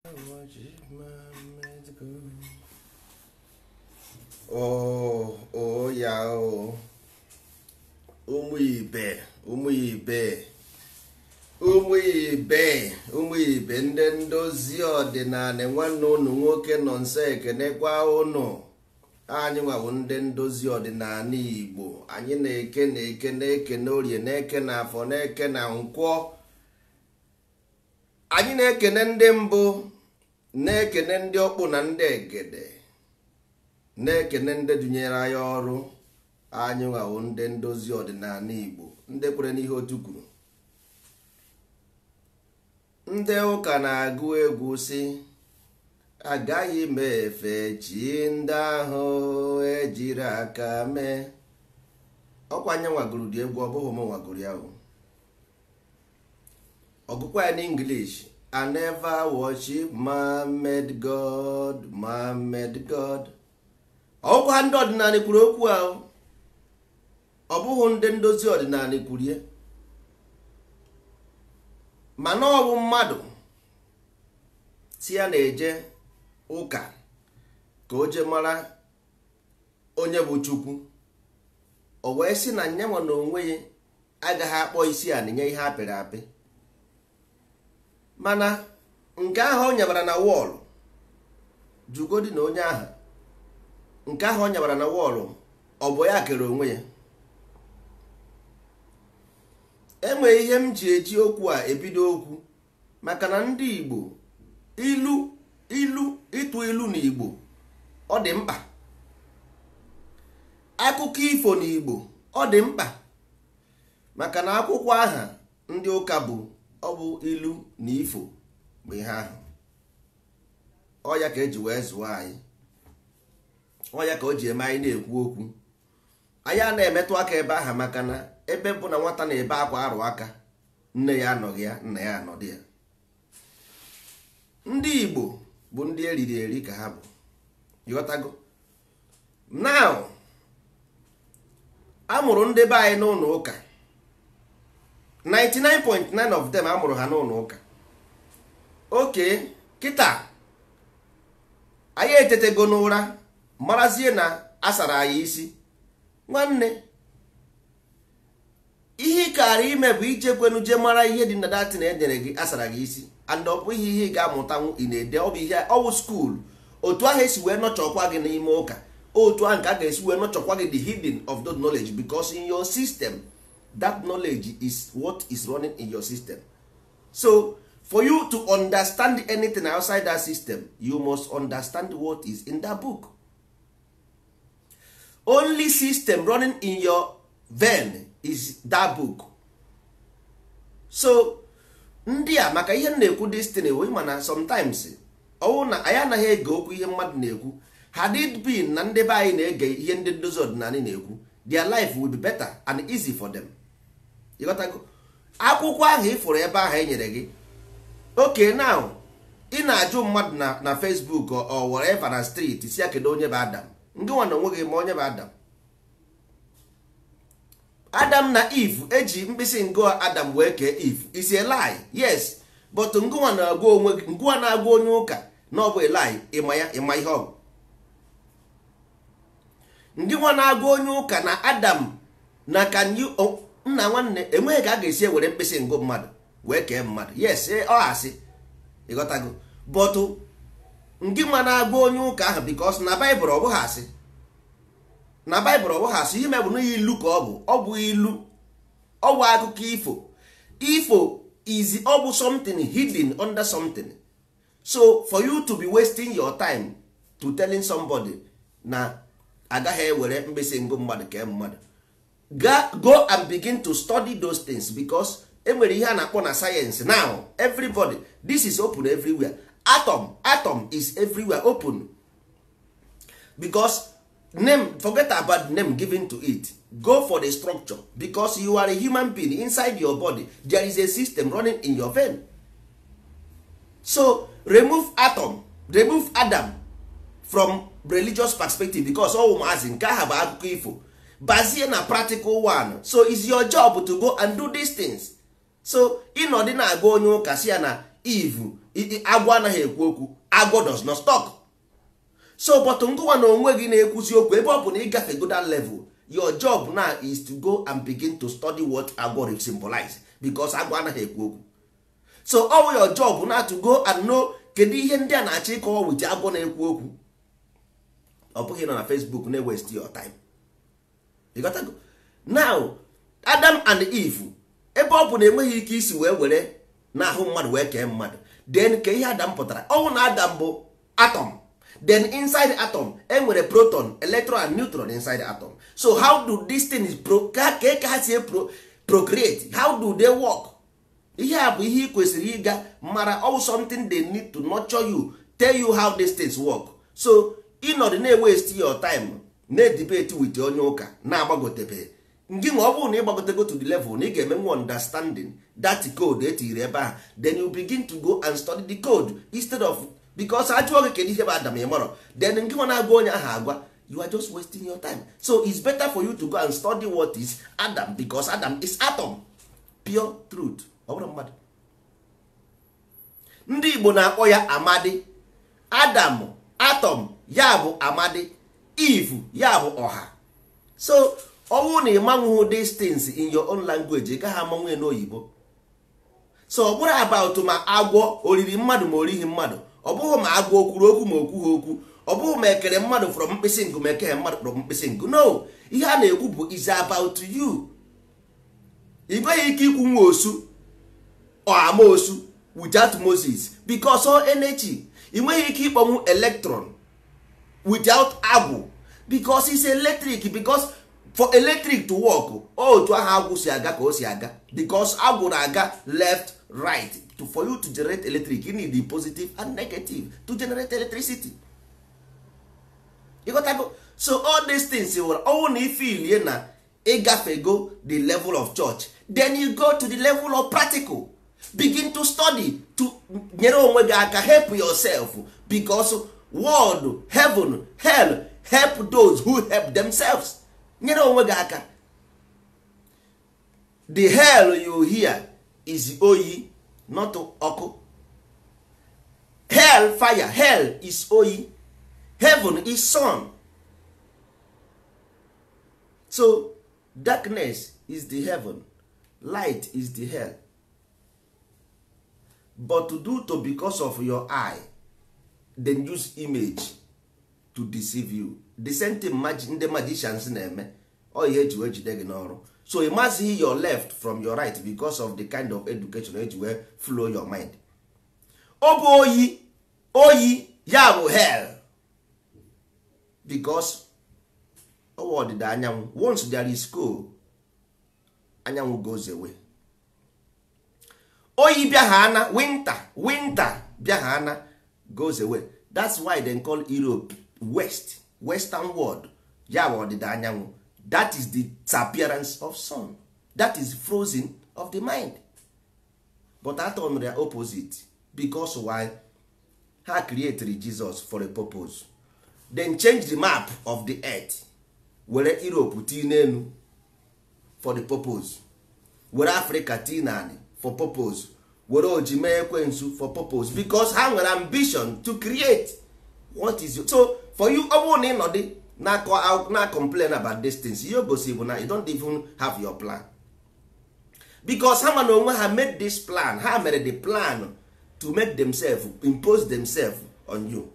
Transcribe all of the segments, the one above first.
Worship man-made God. Oh, oh ya oh. Ụmụ ibe, ụmụ ibe, ụmụ ibe, ụmụ ibe, ndị ndozi ọdịnala, nwanne ụnụ nwoke nọ nso ekenekwa ụnụ. Anyị nwawo ndị ndozi ọdịnala Igbo. Anyị na-eke na-eke na-eke na orie, na-eke na afọ, na-eke na nkwọ. Anyị na-ekene ndị mbụ, na-ekene ndị ọkpụ na ndị egede, na-ekene ndị dunyere anyị ọrụ. Anyị nwawo ndị ndozi ọdịnala Igbo, ndị kwere n'ihe otu kwuru. Ndị ụka na-agụ egwu sị, agaghị m efe chi ndị ahụ ejiri aka mee. Ọkwa anyị nwagoro dị egwu, ọ bụghị m nwagoro ya o. Ọgụkwa ya n'English: I never worship man-made God, man-made God. Ọkwa ndị ọdịnala kwuru okwu ahụ, ọ bụghị ndị ndozi ọdịnala kwuru ya. Mana ọ bụ mmadụ si ya na-eje ụka ka o jee mara onye bụ Chukwu, o wee sị na nyanwa na onwe ya agaghị akpọ isi a nye ihe apịrị apị. Mana nke ahụ ọ nyabara na wọlụ, jugodi na onye ahụ, nke ahụ ọ nyabara na wọlụ, ọ bụ ya kere onwe ya? Enwere ihe m ji eji okwu a ebido okwu, maka na ndị Igbo, ilu ilu ịtụ ilu na Igbo ọ dị mkpa, akụkọ ifo na Igbo ọ dị mkpa, maka na akwụkwọ aha ndị ụka bụ ọ bụ ilu na ifo bụ ihe ahụ. Ọ ya ka eji wee zụọ anyị, ọ ya ka o ji eme anyị na-ekwu okwu, anyị a na-emetụ aka ebe ahụ, maka na ebe bụ na nwata na-ebe akwa arụ aka, nne ya anọghị ya, nna ya anọdị ya. Ndị Igbo bụ ndị eriri eri ka ha bụ, ịghọtago? Now, amụrụ ndị be anyị n'ụlọ ụka, 99.9 of them amụrụ ha n'ụlọ ụka. Oke kịta anyị etetego n'ụra, marazie na asara anyị isi. Nwanne, ihe ị kara ime bụ ijekwenu je mara ihe dị na datin enyere gị asara gị isi. And ọ bụghị ihe ị ga-amụtanwu ị na-ede, ọ bụ ihe ọwụ school. Otu ahụ esi wee nọchọkwa gị n'ime ụka, otu ahụ ka a ga-esi wee nọchọkwa gị the hidden of that knowledge, because in your system that knowledge is what is running in your system. So for you to understand anything outside that system, you must understand what is in that book. Only system running in your vein is that book. So ndị a, maka ihe m na-ekwu destiny wey, mana sometimes ọwụ na anyị anaghị ege okwu ihe mmadụ na-ekwu. Had it been na ndị be anyị na-ege ihe ndị ndozi ọdịnala na-ekwu, their life will be better and easy for them. Ịghọtago? Akwụkwọ ahụ ịfụrụ ebe ahụ e nyere gị, okay, now ị na-ajụ mmadụ na Facebook or wherever na street, si ya kedu onye bụ Adam? Ndị nwa na onwe gị ma onye bụ Adam. Adam na Eve, eji mkpịsị ngụ Adam wee kee Eve is a lie, yes, but ngụnwa na-agwa onwe gị, ngụnwa na-agwa onye ụka na ọ bụ a lie, ịma ya, ịma ihe ọ bụ. Ndị nwa na-agwa onye ụka na Adam na can you, nna nwanne, enweghị ka a ga-esi ewere mkpịsị ngụ mmadụ wee kee mmadụ. Yes, ọ asị, ịghọtago? But ndị nwa na-agwa onye ụka ahụ, because na Baịbụl ọ bụghị asị, na Baịbụl ọ bụghị asị. Ihe bụ na ilu ka ọ bụ, ọ bụ ilu, ọ bụ akụkọ ifo. Ifo is ọ bụ something hidden under something. So for you to be wasting your time to telling somebody na agaghị ewere mkpịsị ngụ mmadụ kee mmadụ, go and begin to study those things, because enwere ihe a na-akpọ na science now, everybody, this is open everywhere. Atom, atom is everywhere open, because name, forget about name given to it, go for the structure, because you are a human being. Inside your body there is a system running in your vein. So remove atom, remove Adam from religious perspective, because ọ ụmụazị nke aha bụ akụkọ ifo, bazie na practical one. So it's your job to go and do these things. So ịnọdị na-agwa onye ụka si ya na Eve, agwọ anaghị ekwu okwu. Agwọ does not talk. So but ngụwa na onwe gị na-ekwuzi okwu, ebe ọ bụ na ịgafego that level, your job now is to go and begin to study what agwọ symbolize, because agwọ anaghị ekwu okwu. So all your job now to go and know kedu ihe ndị a na-achọ ịkọwa with agwọ na-ekwu okwu. Ọ bụghị nọ na Facebook na-waste your time. You got to go. Now Adam and Eve, ebe ọ bụ na enweghị ike isi wee were n'ahụ mmadụ wee kee mmadụ, then ke ihe Adam pụtara? Ọnwụ na Adam bụ atom. Then inside atom enwere proton, electron and neutron inside atom. So how do these things ka ka ha si procreate? How do they work? Ihe a bụ ihe ị kwesịrị ịga mara. All something they need to nurture you, tell you how these things work. So ịnọdụ na-waste your time na-debate with onye ụka na-agbagotebe ngị, ma ọ bụrụ na ịgbagotego to the level na ị ga-emenwe understanding that code etiri ebe ahụ, then you begin to go and study the code instead of, because ajụọ gị kedu ihe bụ Adam, ịmarọ, then ngị nwa na-agwa onye ahụ agwa, you are just wasting your time. So it's better for you to go and study what is Adam, because Adam is atom, pure truth. Ọ bụrụ mmadụ, ndị Igbo na-akpọ ya amadi. Adam atom, ya bụ amadi. Eve, ya bụ ọha. So ọ bụrụ na ị manwụhụ these things in your own language, ị gaghị amanwe n'oyibo. So ọ bụrụ about ma agwọ oriri mmadụ ma orighi mmadụ, ọ bụghị ma agwọ okwuru okwu ma okwughị okwu, ọ bụghị ma ekere mmadụ from mkpịsị ngụ ma ekeghị mmadụ from mkpịsị ngụ. No, ihe a na-ekwu bụ is about you. Ị nweghị ike ikwu nwa osu or amaosu without Moses, because all energy. Ị nweghị ike ịkpọnwụ electron without agwụ, because it's electric. Because for electric to work, otu ahụ agwụ si aga ka o si aga, because agwụ na-aga left, right. To for you to generate electric, you need the positive and negative to generate electricity. Ịghọtago? So all these things were ọnwụ na ifilie na ịgafego the level of church, then you go to the level of practical, begin to study to nyere onwe gị aka, help yourself, because world, heaven, hell, help those who help themselves. Nyere onwe gị aka. The hell you hear is oyi, not ọkụ. Hell fire, hell is oyi, heaven is sun. So darkness is the heaven, light is the hell. But to do to because of your eye, then use image to deceive you. The same thing ndị magicians na-eme, ọ ihe eji wee jide gị n'ọrụ. So ị mazighị your left from your right because of the kind of education eji wee flow your mind. Ọ bụ oyi, oyi ya bụ hell, because ọwa ọdịda anyanwụ. Once there is cold, anyanwụ goes away. Oyi bịa ha ana, winter, winter bịa ha ana, goes away. That's why they call Europe west, western world, ya bụ ọdịda anyanwụ. That is the disappearance of sun. That is frozen of the mind. But atọn their opposite, because why? Ha created Jesus for a purpose, then change the map of the earth, were Europe tii n'elu for the purpose, were Africa tii n'anị for purpose, were oji mee ekwensu for purpose, because ha nwere ambition to create what is. So for you, ọ bụrụ na ị nọdị na complain about these things, ihe gosi bụ na you don't even have your plan, because ha ma na onwe ha made this plan. Ha mere the plan to make themselves, impose themselves on you.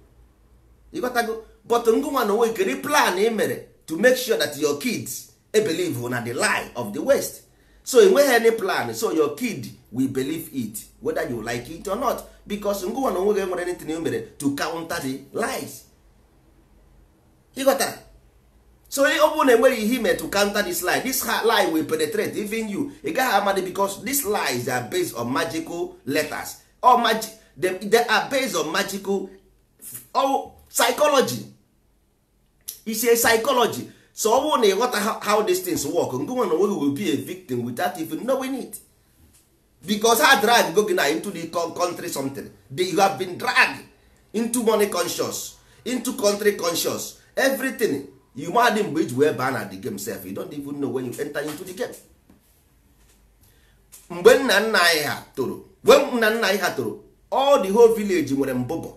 You got to go. But ngụnwa na onwe, kedu plan ị mere to make sure that your kids believe na the lie of the West? So enweghị any plan. So your kid will believe it whether you like it or not, because ngụnwa na onwe gị nwere anything you mere to counter the lies. Ịghọtara? So ọ bụrụ na enwere ihe ime to counter this lie, this lie will penetrate even you. Ị gaghị amadị, because these lies are based on magical letters or magic. They are based on magical or psychology. It's a psychology. So ọ bụrụ na ịghọta how these things work, ngụnwa na onwe gị will be a victim without even knowing it, because ha drag go gị na into the country something. You have been dragged into money conscious, into country conscious, everything. You madị mgbe iji wee baa na the game sef, you don't even know when you enter into the game. Mgbe nna nna anyị ha toro, mgbe nna nna anyị ha toro. All the whole village nwere mbụbọ.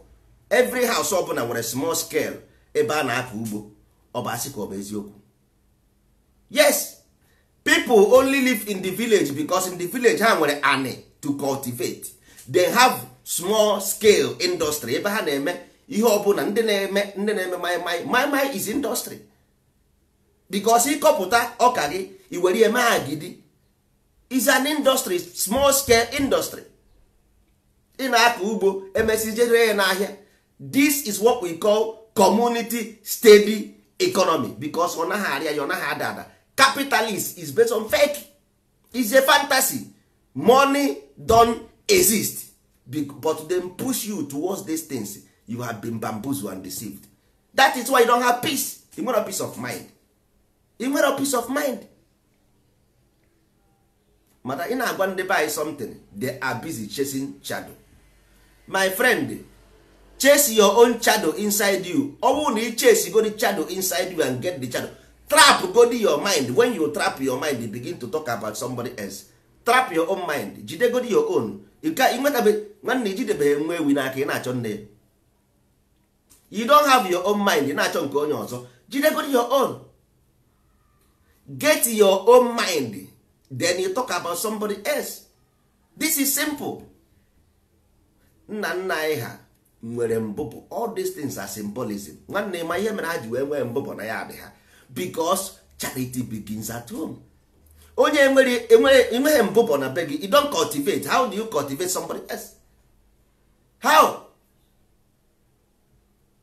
Every house ọbụla nwere small scale ebe a na-akọ ugbo. Ọ bụ asị ka ọ bụ eziokwu? Yes, people only live in the village because in the village ha nwere ani to cultivate. They have small scale industry ebe ha na-eme ihe ọbụla. Ndị na-eme mai mai mai is industry, because ịkọpụta ọka gị, i were eme agidi, is an industry, small scale industry. Ị na-akọ ugbo, emesi jere ya n'ahịa. This is what we call community steady economy, because ọ naghị arịa ya, ọ naghị ada ada. Capitalist is based on fake, is a fantasy. Money don exist, but them push you towards these things. You have been bamboozled and deceived. That is why you don't have peace. You nwere peace of mind, you nwere peace of mind. Mana ị na-agwa ndị be anyị something, they are busy chasing shadow. My friend, chase your own shadow inside you. Ọ bụrụ na ị chase go the shadow inside you and get the shadow, trap go your mind. When you trap your mind, you begin to talk about somebody else. Trap your own mind, jidegodi your own. Ịnwetabe nwanne, ijidebeghị nwa ewi n'aka, ị na-achọ nne ya. You don't have your own mind, ị na-achọ nke onye ọzọ. Jidegodi your own, get your own mind, then you talk about somebody else. This is simple. Nna nna anyị ha nwere mbụbọ. All these things are symbolism. Nwanne, ma ihe mere ha ji wee nwee mbụbọ na ya dị ha, because charity begins at home. Onye nwere enweghị mbụbọ na be gị, you don't cultivate. How do you cultivate somebody else? How?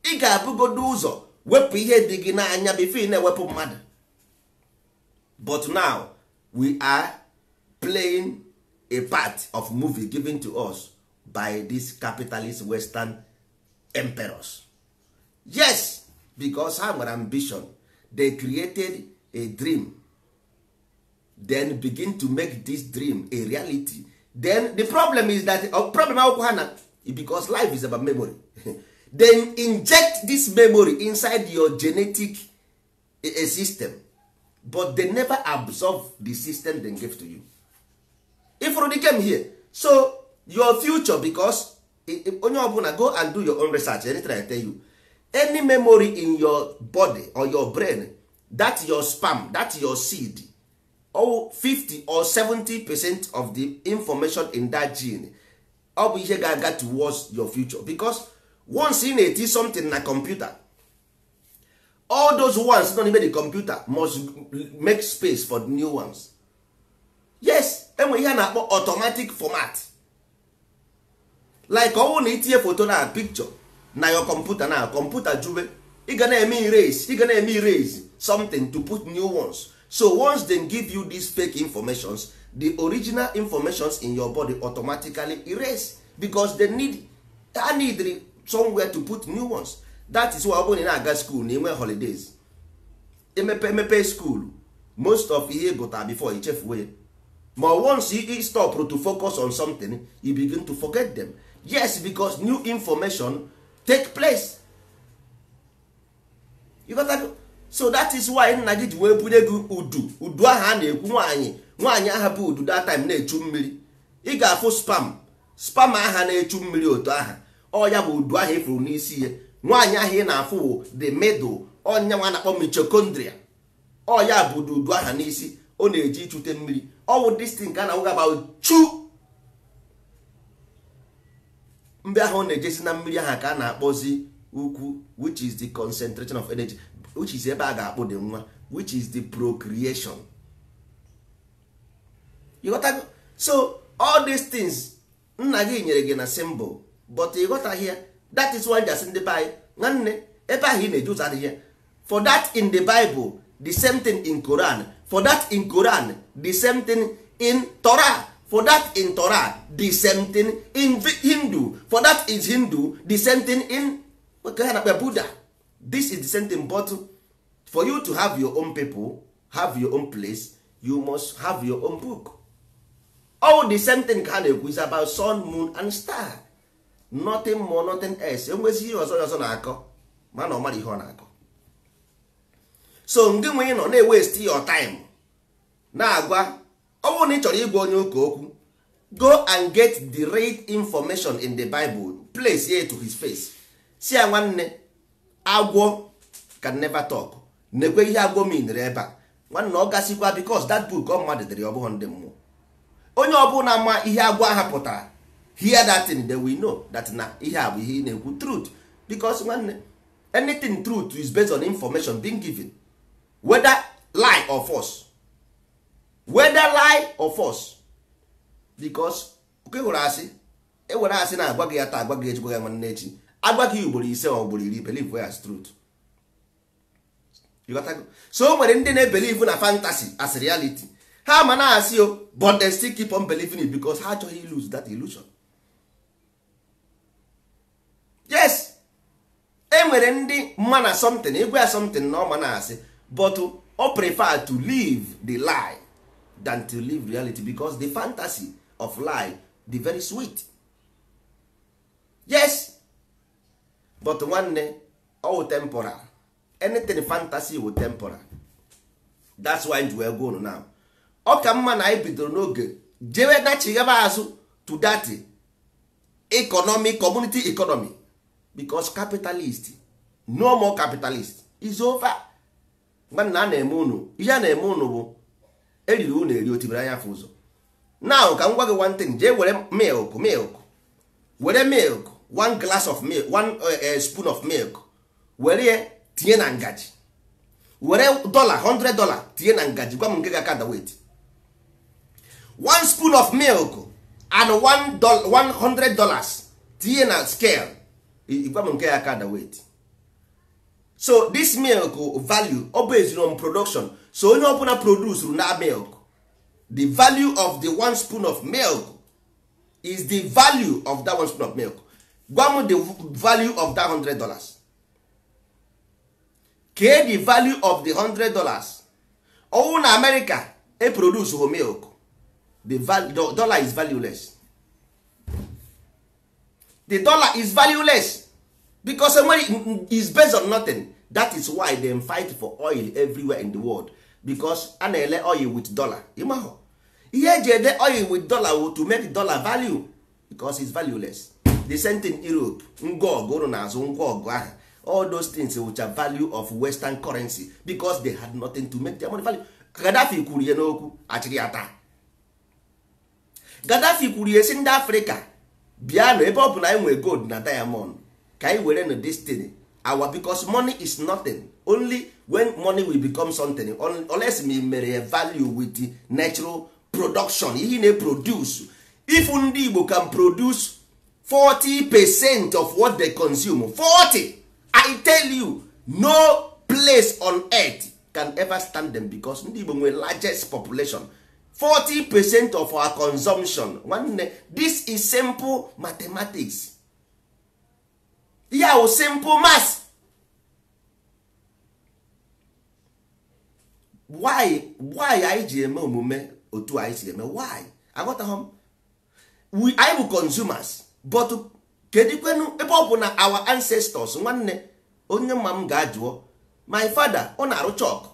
Ị ga-abụgodo ụzọ wepụ ihe dị gị n'anya before ị na-ewepụ mmadụ. But now we are playing a part of movie given to us by this capitalist western emperors. Yes, because ha nwere ambition. They created a dream, then begin to make this dream a reality. Then the problem is that problem akwụkwọ ha na, because life is about memory, then inject this memory inside your genetic system, but they never absorb the system they give to you. If the game here, so your future, because onye ọbụla go and do your own research. Anything I tell you, any memory in your body or your brain, that your sperm, that your seed, or 50 or 70% of the information in that gene, ọ bụ ihe ga-aga towards your future. Because once ị na-eti something na computer, all those ones nọ n'ime the computer must make space for the new ones. Yes, enwe ihe a na-akpọ automatic format. Like ọ bụrụ na itinye foto na picture na your computer, na computer jube, ị ga na-eme erase, ị ga na-eme erase something to put new ones. So once they give you these fake informations, the original informations in your body automatically erase, because they need, I need somewhere to put new ones. That is why ọ bụrụ na ị na-aga school na enwe holidays, emepe emepe school, most of ihe gụta before ichefuo ya. Ma once you stop to focus on something, you begin to forget them. Yes, because new information take place. You got that? So that is why nna gị ji wee bunye gị udu. Udu ahụ a na-ekwu, nwaanyị, nwaanyị aha bụ udu. That time na-echu mmiri, ị ga-afụ sperm. Sperm aha na-echu mmiri otu aha, ọ ya bụ udu ahụ ifuru n'isi ya. Nwaanyị ahụ ị na-afụ wụ the middle ọnya nwa na-akpọ mitochondria. Ọ ya bụ udu aha n'isi, ọ na-eji ichute mmiri. Ọ wụ this thing ka a na-awụ about chu mgbe ahụ ọ na-ejesi na mmiri ahụ ka a na-akpọzi ukwu, which is the concentration of energy, which is ebe a ga-akpụ dị nwa, which is the procreation. You got that? So all these things nna gị nyere gị na symbol, but ị ghọtaghị ya. That is why jasị ndị be anyị, nwanne, ebe ahụ ị na-eji ụzọ adịghị ya. For that in the Bible, the same thing in Quran. For that in Quran, the same thing in Torah. For that in Torah, the same thing in Hindu. For that is Hindu, the same thing in ha na-akpọ Buddha. This is the same thing. But for you to have your own people, have your own place, you must have your own book. All the same thing ka a na-ekwu is about sun, moon and star, nothing more, nothing else. Enwezi ihe ọzọ ọzọ na-akọ, mana ọ mara ihe ọ na-akọ. So ndị nwe nọ na-waste your time na-agwa, ọ bụrụ na ị chọrọ ịgwa onye ụka okwu, Go and get the right information in the Bible, place here to his face. Si ya nwanne, agwọ can never talk. Nekwe ihe agwọ meanere ebe a. Nwanne ọ gasịkwa because that book ọ mmadụ dere, ọ bụghị ndị mmụọ. Onye ọbụla ma ihe agwọ ahụ pụtara, hear that thing, they will know that na ihe a bụ ihe ị na-ekwu truth. Because nwanne, anything truth is based on information being given, whether lie or false, whether lie or false. Because oke hụrụ asị, ewere asị na-agwa gị ya taa, agwa gị echi, gwa gị nwanne echi, agwa gị ugboro 5 ma ugboro 10, believe as truth. You got to go. So o nwere ndị na-ebelieve na fantasy as reality. Ha ma na-asị o, but they still keep on believing it because ha achọghị lose that illusion. Yes, e nwere ndị mma na something, ịgwa ya something na ọ ma na-asị, but o prefer to live the lie than to live reality, because the fantasy of lie dị very sweet. Yes, but nwanne, all temporal. Anything fantasy will temporal. That's why we go now. Ọ ka mma na anyị bidoro n'oge jewe na chighaba azụ to that economy, community economy, because capitalist, no more capitalist is over. Nwanne, a na-eme unu ihe a na-eme unu bụ eriri unu eri otibere anya afọ ụzọ. Now ka m gwa gị one thing, jee were milk, were milk, one glass of milk, one spoon of milk, were tinye na ngaji, were dollar, $100 tinye na ngaji, gwa m nke ga-aka da weight. One spoon of milk and $100 tinye na scale, gwa m nke ga-aka da weight. So this milk value ọ based on production. So onye ọbụla produce na milk, the value of the one spoon of milk is the value of that one spoon of milk. Gwa m the value of that $100. Kee the value of the $100. Ọwụ na America e produce ho milk, the dollar is valueless. The dollar is valueless because is based on nothing. That is why they fight for oil everywhere in the world, because a na-ele oil with dollar. Ịmahụ ihe eji ede oil with dollar wụ to make dollar value, because it's valueless. The same thing Europe, ngwa ọgụ ụrụ na-azụ ngwa ọgụ ahụ, all those things which are value of western currency, because they had nothing to make their money value. Gaddafi kwuru ihe n'okwu achịrị ya taa. Gaddafi kwuru ihe si ndị Afrịka bịanụ, ebe ọ bụ na anyị nwere gold na diamond, ka anyị were na destiny our, because money is nothing. Only when money will become something, unless me mere value with the natural production, ihe na-produce. If ndị Igbo can produce 40% of what they consume, 40, I tell you, no place on earth can ever stand them, because ndị Igbo nwere largest population. 40% of our consumption. Nwanne, this is simple mathematics. Yeah, simple math. Why anyị ji eme omume otu anyị si eme? Why? Aghọtaghị m. Anyị bụ consumers, but kedikwenu ebe ọ bụ na our ancestors, nwanne, onye mma m ga-ajụọ, my father, ọ na-arụ chalk,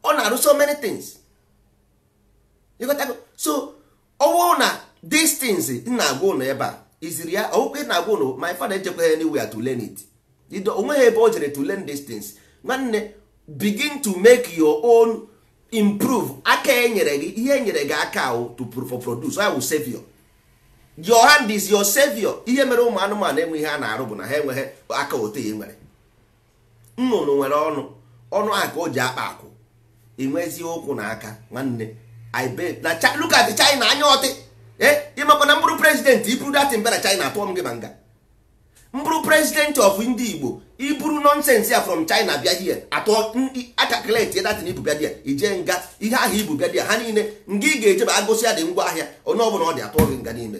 ọ na-arụ so many things. You got to go. So ọ bụrụ na these things m na-agwa ụnụ ebe a iziri ya, ọwụkwa na-agwa ụnụ, my father ejekwaghị anywhere to learn it. Onweghị ebe o jere to learn these things. Nwanne, begin to make your own improve. Aka enyere gị, ihe enyere gị aka ahụ to for produce, I will save you. Your hand is your savior. Ihe mere ụmụ anụmanụ enwe ihe a na-arụ bụ na ha enweghị aka ote ya nwere. Nnụnụ nwere ọnụ, ọnụ ahụ ka o ji akpa akwụ, enwezi ụkwụ na aka. Nwanne, I bet na look at China anya ọtị. Ịmakwa na mbụrụ president iburu datin bịa na China atụọ m gị ma nga. Mbụrụ president of ndị Igbo iburu nonsense ya from China bịa here atụọ akakuleti datin ibu bịa there, ije nga ihe ahụ ibu bịa there, ha niile nga ị ga-eje ma agụsịa dị ngwa ahịa onye ọbụla ọ dị atụọ gị nga n'ime.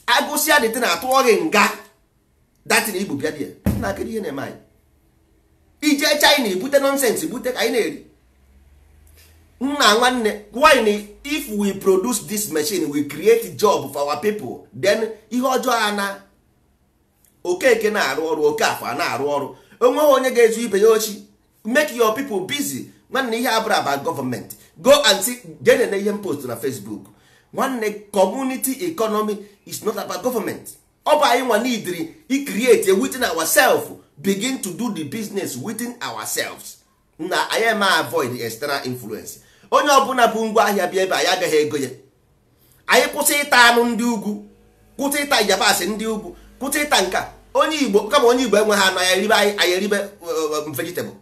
Agụsịa dị na atụọ gị nga datin ibu bịa there. Na kedu ihe na-eme anyị? Ije China ibute nonsense ibute ka anyị na-eri. Nna nwanne, why if we produce this machine we create job for our people, then ihe ọjọọ a na Okeke na-arụ ọrụ, Okafọ a na-arụ ọrụ, onweghị onye ga-ezu ibe ya ochi. Make your people busy. Nwanne, ihe abụrụ about government. Go and see, jee nene ihe m post na Facebook. Nwanne, community economy is not about government. Ọ bụ anyị nwa needri i create within ourselves, begin to do the business within ourselves. Na anyị eme avoid external influence. Onye ọbụla bụ ngwa ahịa bịa ebe anyị agaghị ego ya. Anyị kwụsị ịta anụ ndị ugwu, kwụsị ịta yabasị ndị ugwu, kwụsị ịta nka onye Igbo. Kama onye Igbo enweghị anụ, anyị eribe, anyị eribe vegetable.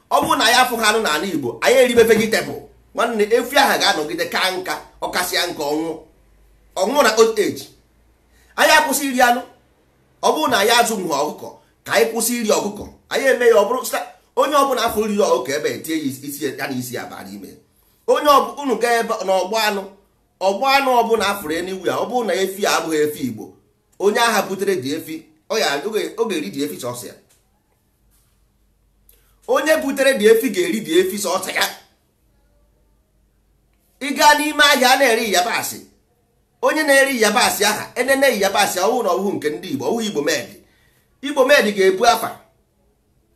Ọ bụrụ na anyị afụghị anụ n'ala Igbo, anyị eribe vegetable. Nwanne, efi ahụ ga-anọgide ka nka, ọkasịa nka, ọnwụ ọnwụ na old age. Anyị akwụsị iri anụ. Ọ bụrụ na anyị azụnwụ ọkụkọ, ka anyị kwụsị iri ọkụkọ. Anyị eme ya ọ bụrụ onye ọbụla afọ riri ọkụkọ ebe etie ya isi ya na isi ya baa n'ime. Onye unu gaa ebe n'ọgbọ anụ, ọgbọ anụ ọbụla afụrụ enigwe a, ọ bụrụ na efi a abụghị efi Igbo, onye agha butere dị efi, ọ ga-eri dị efi sọsọ ya. Onye butere dị efi ga-eri dị efi sọsọ ya. Ị gaa n'ime ahịa a na-ere yabasị, onye na-ere yabasị aha enene yabasị, ọwụ na ọwụhụ nke ndị Igbo, ọwụghị Igbo made. Igbo made ga-ebu afa.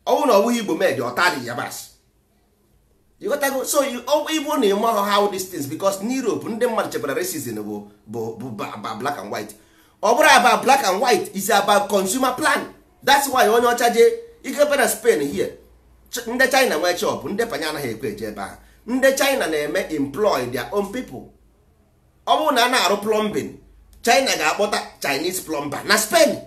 Ọwụ na ọwụghị Igbo made, ọta dị yabasị. Ịghọtago? So ịbụ na ịma how these things, because n'Europe ndị mmadụ chekwara racism bụ black and white. Ọ bụrụ about black and white, is about consumer plan. That's why onye ọcha jee ikebe na Spain here, ndị China nwee shop, ndị panya anaghị ekwe eje ebe ahụ. Ndị China na-eme employ their own people. Ọ bụrụ na a na-arụ plumbing, China ga-akpọta Chinese plumber na Spain.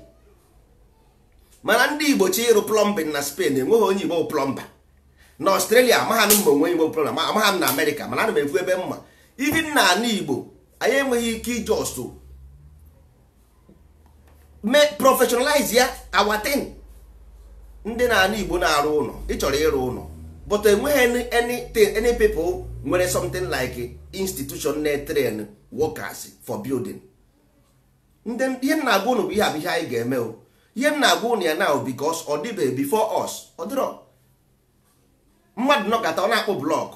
Mana ndị Igbo chi ịrụ plumbing na Spain, enweghị onye Igbo plumber. Na Australia amagha m ma onwe Igbo plumber, amagha m na America, mana ana m ekwu ebe mma. Even na ala Igbo, anyị enweghị ike ijust mee professionalize ya our thing. Ndị na-ala Igbo na-arụ ụlọ, ị chọrọ ịrụ ụlọ, but enweghị anything, any people nwere something like institution na-train workers for building. Ndị ihe m na-agwa ụnụ bụ ihe a bụ ihe anyị ga-eme o. Ihe m na-agwa ụnụ ya now, because ọ dịbe before us, ọ dịrọ mmadụ nọkọta ọ na-akpụ block.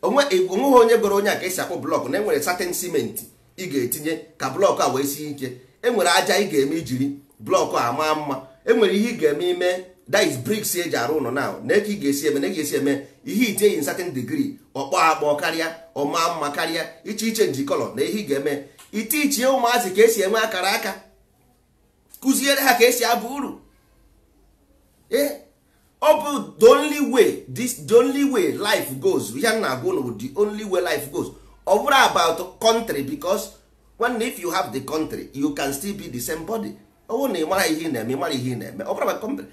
Onweghị onye gwara onye a ka esi akpụ block na enwere certain cement ị ga-etinye ka block a wee sie ike, enwere aja ị ga-eme ijiri block a maa mma, enwere ihe ị ga-eme ime, that is bricks eji arụ ụlọ now, na eke ị ga-esi eme, na ị ga-esi eme ihe itinye in certain degree, ọkpọ akpọ karịa, ọma mma karịa, iche iche nji color na ihe ị ga-eme ite ichie. Ụmụazị ka esi enwe akara aka, kụziere ha ka esi aba uru. Ee, ọ bụ the only way, this the only way life goes. Ihe m na-agwa unu bụ the only way life goes. Ọ bụrụ about country, because when if you have the country, you can still be the same body. Ọ bụrụ na ị mara ihe ị na-eme, ị mara ihe ị na-eme. Ọ bụrụ about country,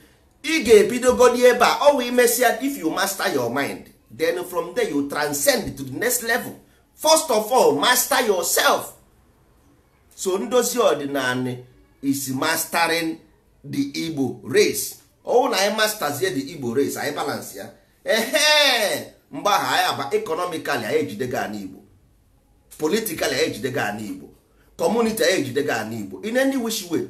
ị ga-ebidogodi ebe a. Ọ wụ imesịa, if you master your mind, then from there you transcend to the next level. First of all, master yourself. So ndozi ọdịnala is mastering the Igbo race. Ọwụ na anyị masterzie the Igbo race, anyị balance ya, ehe, mgbe ahụ anyị aba economically, anyị ejidego ana Igbo politically, anyị ejidego ana Igbo community, anyị ejidego ana Igbo in any which way.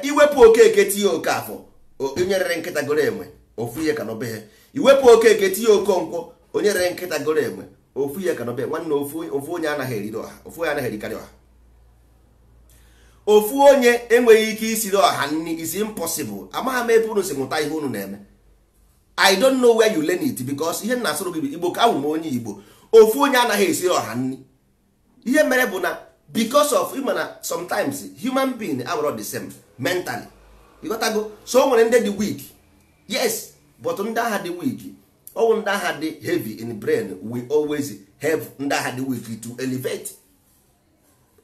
Iwepụ Okeke tinye Okafọ, onye rere nkịta goro enwe, ofu ihe ka nọbe ha. Iwepụ Okeke tinye Okonkwo, onye rere nkịta goro enwe, ofu ihe ka nọbe. Nwanne, ofu onye anaghị eriri ọha, ofu onye anaghị erikarị ọha. Ofu onye enweghị ike isiri ọha nri, is impossible. Amaghị m ebe unu si mụta ihe unu na-eme. I don't know where you learn it, because ihe m na-asụrụ gị bụ Igbo, ka awụ m onye Igbo. Ofu onye anaghị esiri ọha nri. Ihe mere bụ na because of ịma na sometimes human being abụrụ the same mentally. Ịghọtago? So o nwere ndị dị weak, yes, but ndị agha dị weak, ọwụ ndị agha dị heavy in brain, we always have ndị agha dị weak to elevate.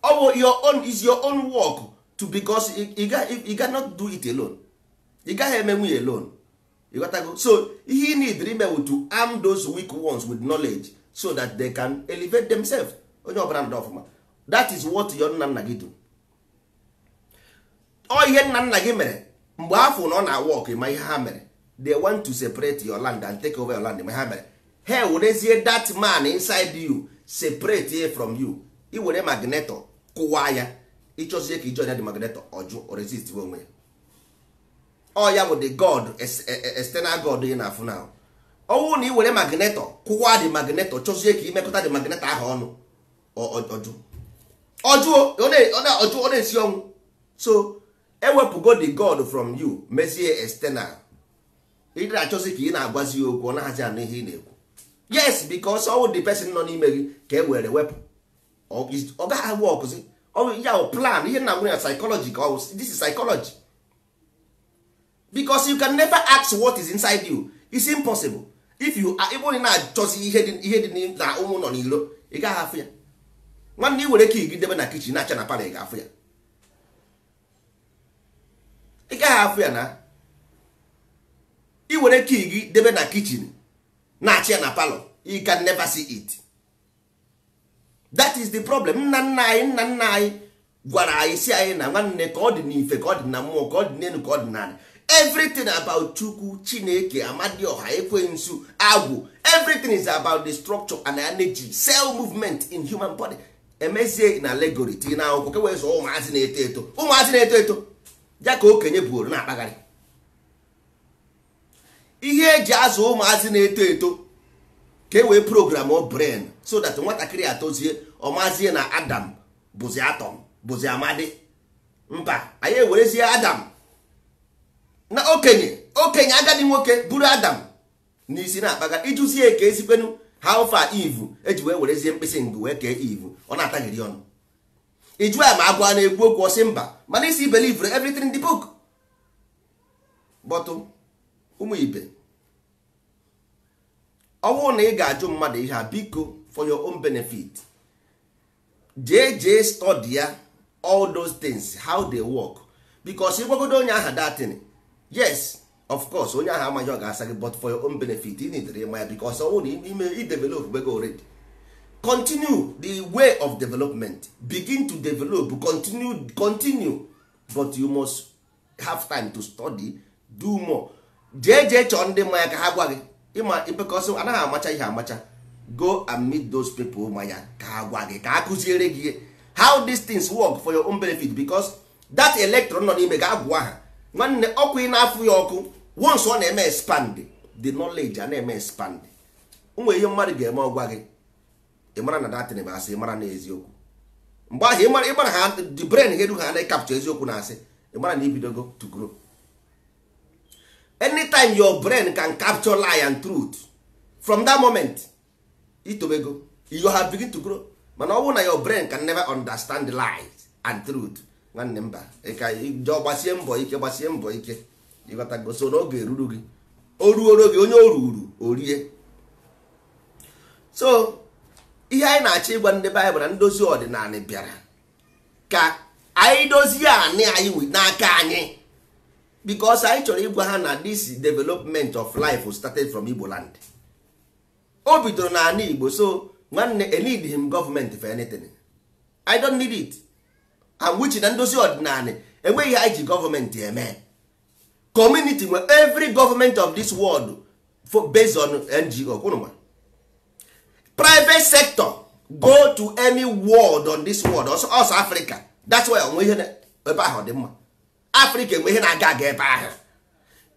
Ọ bụ your own, is your own work to, because you cannot do it alone. Ị gaghị eme nwunye alone. Ịghọtago? So ihe ị need ime to arm those weak ones with knowledge so that they can elevate themselves. Onye ọbụla ndụ ọfụma. That is what your nna nna gị do. Ọ ihe nna nna gị mere mgbe afọ na ọ na-work. Ma ihe ha mere, they want to separate your land and take over your land. Ma ha mere, ha werezie that man inside you, separate it from you. I were magneto kụwa ya, ịchọzie ka ijoin ya dị magneto, ọjụ, resist onwe ya. Ọ ya bụ the god, external god ị na-afụ now. Ọwụ na ị were magneto kụwa dị magneto, chọzie ka imekọta dị magneto ahụ ọnụ, ọjụ, ọjụ, ọjụ, ọ na-esi ọnwụ. So ewepụgo the god from you, mezie external. Ị na-achọzi ka ị na-agwazi ya okwu, ọ naghịzi anụ ihe ị na-ekwu. Yes, because all the person nọ n'ime gị ka e were wepụ. Ọ gaghị workzi. Ya plan ihe na nwere ya psychology ka ọ, this is psychology, because you can never ask what is inside you. It's impossible. If you ịbụ na-achọzi ihe dị na ụmụ nọ n'ilo, ị gaghị afụ ya. Nwanne, ị were ka debe na kitchen na-acha na parlour, ị ga-afụ ya? Ị gaghị afụ ya. Na ị were key gị debe na kitchen na-achị ya na parlour, you can never see it. That is the problem. Nna nna anyị gwara anyị si anyị na nwanne, ka ọ dị n'ife, ka ọ dị na mmụọ, ka ọ dị n'elu, ka ọ dị n'ala, everything about Chukwu, Chineke, Amadioha, Ekwensu, agwụ, everything is about the structure and energy, cell movement in human body. Emezie na allegory, tinye na akwụkwọ ka wee zụọ ụmụazị na-eto eto. Ụmụazị na-eto eto ya ka okenye buoro na-akpagharị. Ihe eji azụ ụmụazị na-eto eto ka e wee program brain so that nwatakịrị atozie, ọmazie na Adam bụzi atom, bụzi amadi. Mba, anyị ewerezie Adam na okenye, okenye agadi nwoke buru Adam n'isi na-akpaga. Ịjụzie ka esikwenu how far Eve eji wee werezie mkpịsị ngụ wee kee Eve, ọ na-ataghịrị ọnụ. Ịjụ ya ma agwa na-ekwu okwu, ọsị mba, mana isi believe everything in the book. But ụmụ ibe, ọ bụrụ na ị ga-ajụ mmadụ ihe a, biko, for your own benefit, jee jee study ya, all those things, how they work, because ịgwagodo onye aha datin, yes, of course, onye ahụ amaghị, ọ ga-asa gị. But for your own benefit, ị need ịma ya, because ọ bụrụ na ime i develop bego already, continue the way of development, begin to develop, continue, continue, but you must have time to study, do more. Jee jee chọọ ndị mmanya ka ha gwa gị. Ịma, because anaghị amacha ihe amacha. Go and meet those people ma ya, ka ha gwa gị, ka ha kụziere gị how these things work for your own benefit, because that electron nọ n'ime ga-agwụ aha. Nwanne, ọkụ ị na-afụ ya, ọkụ once ọ na-eme expand, the knowledge a na-eme expand. Ụmụ ihe mmadụ ga-eme, ọgwa gị, ị mara na datin bụ asị, ị mara na eziokwu. Mgbe ahụ ị mara ha, the brain ga-edu ha na capture eziokwu na asị. Ị mara na ibidogo to grow. Anytime your brain can capture lie and truth, from that moment itobego, you have begin to grow. Mana ọ bụrụ na your brain can never understand lies and truth, nwanne, mba, ka jọ gbasie mbọ ike, gbasie mbọ ike. Ịghọtago? So n'oge eruru gị, o ruoro gị, onye o ruru o rie. So ihe anyị na-achọ ịgwa ndị Baịbụl na ndozi ọdịnala bịara ka anyị dozie anị anyị n'aka anyị, because anyị chọrọ ịgwa ha na this development of life started from Igbo land. O bidoro n'ala Igbo. So nwanne, I need him government for anything? I don't need it. And which na ndozi ọdịnala enweghị ihe anyị ji gọọmenti eme. Community nwe every government of this world for, based on NGO kwụnụ ma private sector. Go to any world on this world, also Africa. That's why onwe ihe ebe ahụ dị mma. Africa enwe ihe na-aga aga ebe ahụ.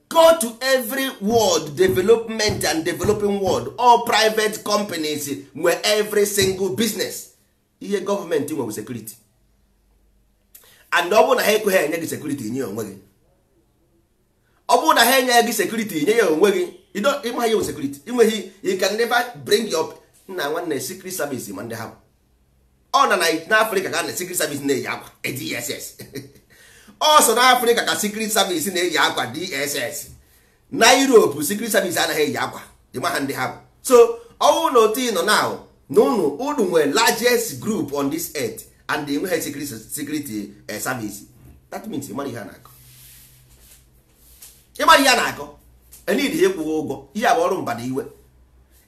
Go to every world, development and developing world, all private companies nwe every single business. Ihe gọọmenti nwe security, and ọ bụrụ na ha ekweghị enye gị security, nye onwe gị. Ọ bụrụ na ha enye gị security, nye ya onwe gị. Ịma ihe security inweghị, you can never bring your nna. Nwanne, secret service ma ndị ha bụ ọ na n'Africa ka na secret service na-eyi akwa DSS. Ọ so n'Africa ka secret service na-eyi akwa DSS. Na Europe, secret service anaghị eyi akwa. Ịma ha ndị ha bụ. So ọnwụ na otu ị nọ now na unu nwere largest group on this earth and enweghị security service, that means ịmara ihe a na-akọ, ịmara ihe a na-akọ. Enid ha ịkwụghị ụgwọ. Ihe a bụ ọrụ mbada iwe.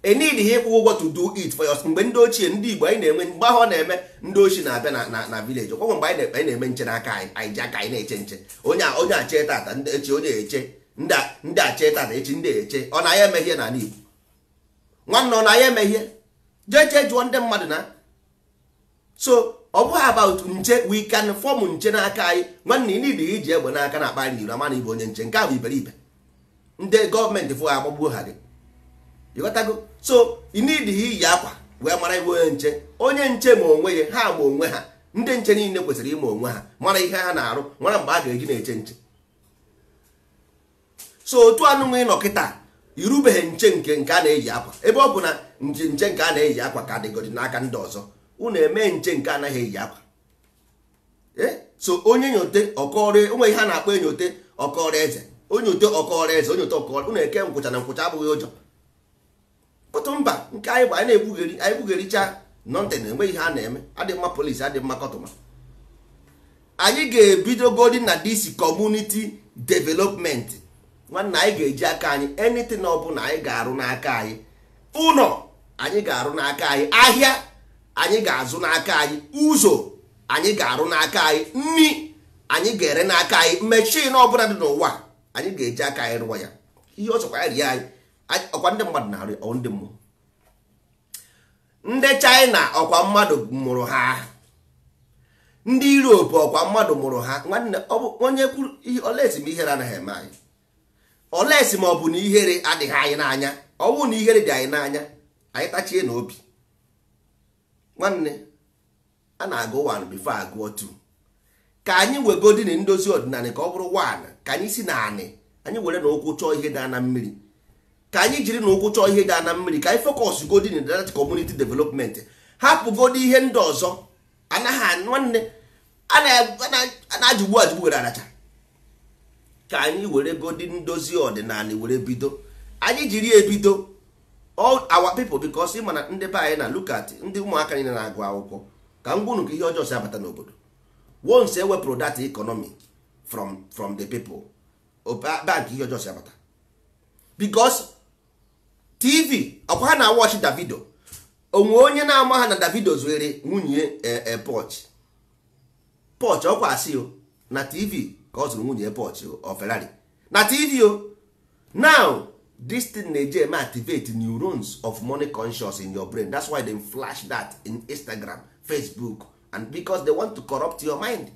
Enid ha ịkwụ ụgwọ to do it for us. Mgbe ndị ochie, ndị Igbo anyị na-enwe, mgbe ahụ ọ na-eme, ndị ochie na-abịa na village ọkwụkwọ. Mgbe anyị na-eme nche n'aka anyị, anyị ji aka anyị na-eche nche. Onye achee tata, ndị echi onye eche, ndị achee tata, echi ndị eche. Ọ na ya emehie n'ala Igbo? Nwanne, ọ na ya emehie? Jee jee jụọ ndị mmadụ na. So ọ bụghị about nche. We can form nche n'aka anyị. Nwanne, ị need iji egbe n'aka na-akpa anyị n'iru ama na ibe onye nche. Nke a bụ iberibe. Ndị gọọmenti fụ ha, agbagbuo ha gị. Ịghọtago? So ị need iyi akwa wee mara ibe onye nche. Onye nche ma onwe ya, ha ma onwe ha. Ndị nche niile kwesịrị ịma onwe ha, mara ihe ha na-arụ, mara mgbe a ga-eji na-eche nche. So otu anụnwa ịnọ kịta, irubeghị nche nke a na-eyi akwa. Ebe ọ bụ na nche nche nke a na-eyi akwa ka dịgodi n'aka ndị ọzọ. Unu eme nche nke anaghị eyi akwa. So onye nyote ọkọrọ onwe ihe a na-akpọ enyote ọkọrọ eze, onye ote ọkọrọ eze, onye ote ọkọrọ. Unu eke nkwụcha na nkwụcha abụghị ụjọ. Pụtụ mba nke anyị bụ anyị na-ekwugheri, anyị kwughericha nọntịn, enweghị ihe a na-eme. Adị mma polisi, adị mma kọtụma. Anyị ga-ebidogodi na this community development. Nwanne, anyị ga-eji aka anyị, anything ọbụla anyị ga-arụ n'aka anyị, ụlọ anyị ga-arụ n'aka anyị, ahịa anyị ga-azụ n'aka anyị, ụzọ anyị ga-arụ n'aka anyị, nri anyị ga-ere n'aka anyị, mechin ọbụla dị n'ụwa anyị ga-eji aka anyị rụọ ya. Ihe ọ sọkwa ya rie anyị, ọkwa ndị mmadụ na-arụ, ọ ndị mmụọ. Ndị China ọkwa mmadụ mụrụ ha, ndị Europe ọkwa mmadụ mụrụ ha. Nwanne, ọ bụ onye kwuru ihe olesi ma ihere anaghị eme anyị, olesi ma ọ bụ na ihere adịghị anyị n'anya. Ọ bụrụ na ihere dị anyị n'anya, anyị tachie n'obi. Nwanne, a na-agụ 1 before agụọ 2. Ka anyị wegodi na ndozi ọdịnala ka ọ bụrụ 1, ka anyị si na anị anyị were na ụkwụ chọọ ihe daa na mmiri, ka anyị jiri na ụkwụ chọọ ihe daa na mmiri, ka anyị focus godi na that community development, hapụgodi ihe ndị ọzọ. Anaghị, nwanne, a na-ajụgbu ajụgbu were aracha. Ka anyị were godi ndozi ọdịnala were bido, anyị jiri ebido all our people, because ị mana ndị be anyị na look at ndị ụmụaka niile na-agụ akwụkwọ. Ka m gwunu ka ihe ọjọọ si abata n'obodo. Once ewepụrụ that economy from the people, bank, ihe ọjọọ si abata, because TV ọkwa ha na watch Davido. Onwe onye na-ama ha na Davido zuere nwunye Porsche. Porsche ọkwa asị o na TV ka ọ zụrụ nwunye Porsche o Ferrari na TV o. Now this thing na-eji eme activate neurons of money conscious in your brain. That's why they flash that in Instagram, Facebook, and because they want to corrupt your mind.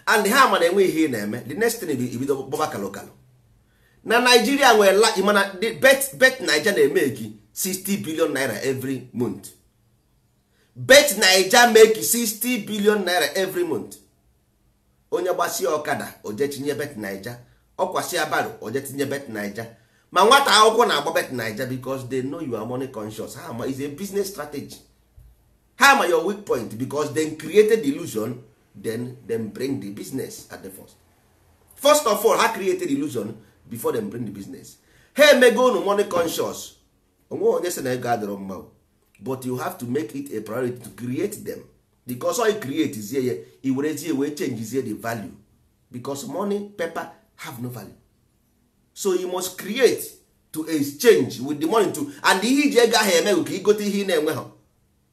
And ha ma na-enwe ihe ị na-eme. The next thing bụ ibido gbaba kalokalo na Nigeria. Nwere mana bet Naija na-emeki 60 billion naira every month. Bet Naija make 60 billion naira every month. Onye gbasie ọkada oje tinye Bet Naija, ọkwasị baro oje tinye Bet Naija, ma nwata akwụkwọ na-agba Bet Naija, because they know you are money conscious. Ha ma is a business strategy. Ha ma your weak point, because they created the illusion, then them bring the business at the first of all. Ha created illusion before them bring the business. Ha emego unu money conscious. Onwe onye sị na ego adịrọ mma, but you have to make it a priority to create them, because all you create zie ya, i werezie wee change zie the value, because money paper have no value. So you must create to exchange with the money to, and ihe iji ego ahụ eme ka igote ihe ị na-enwe ha.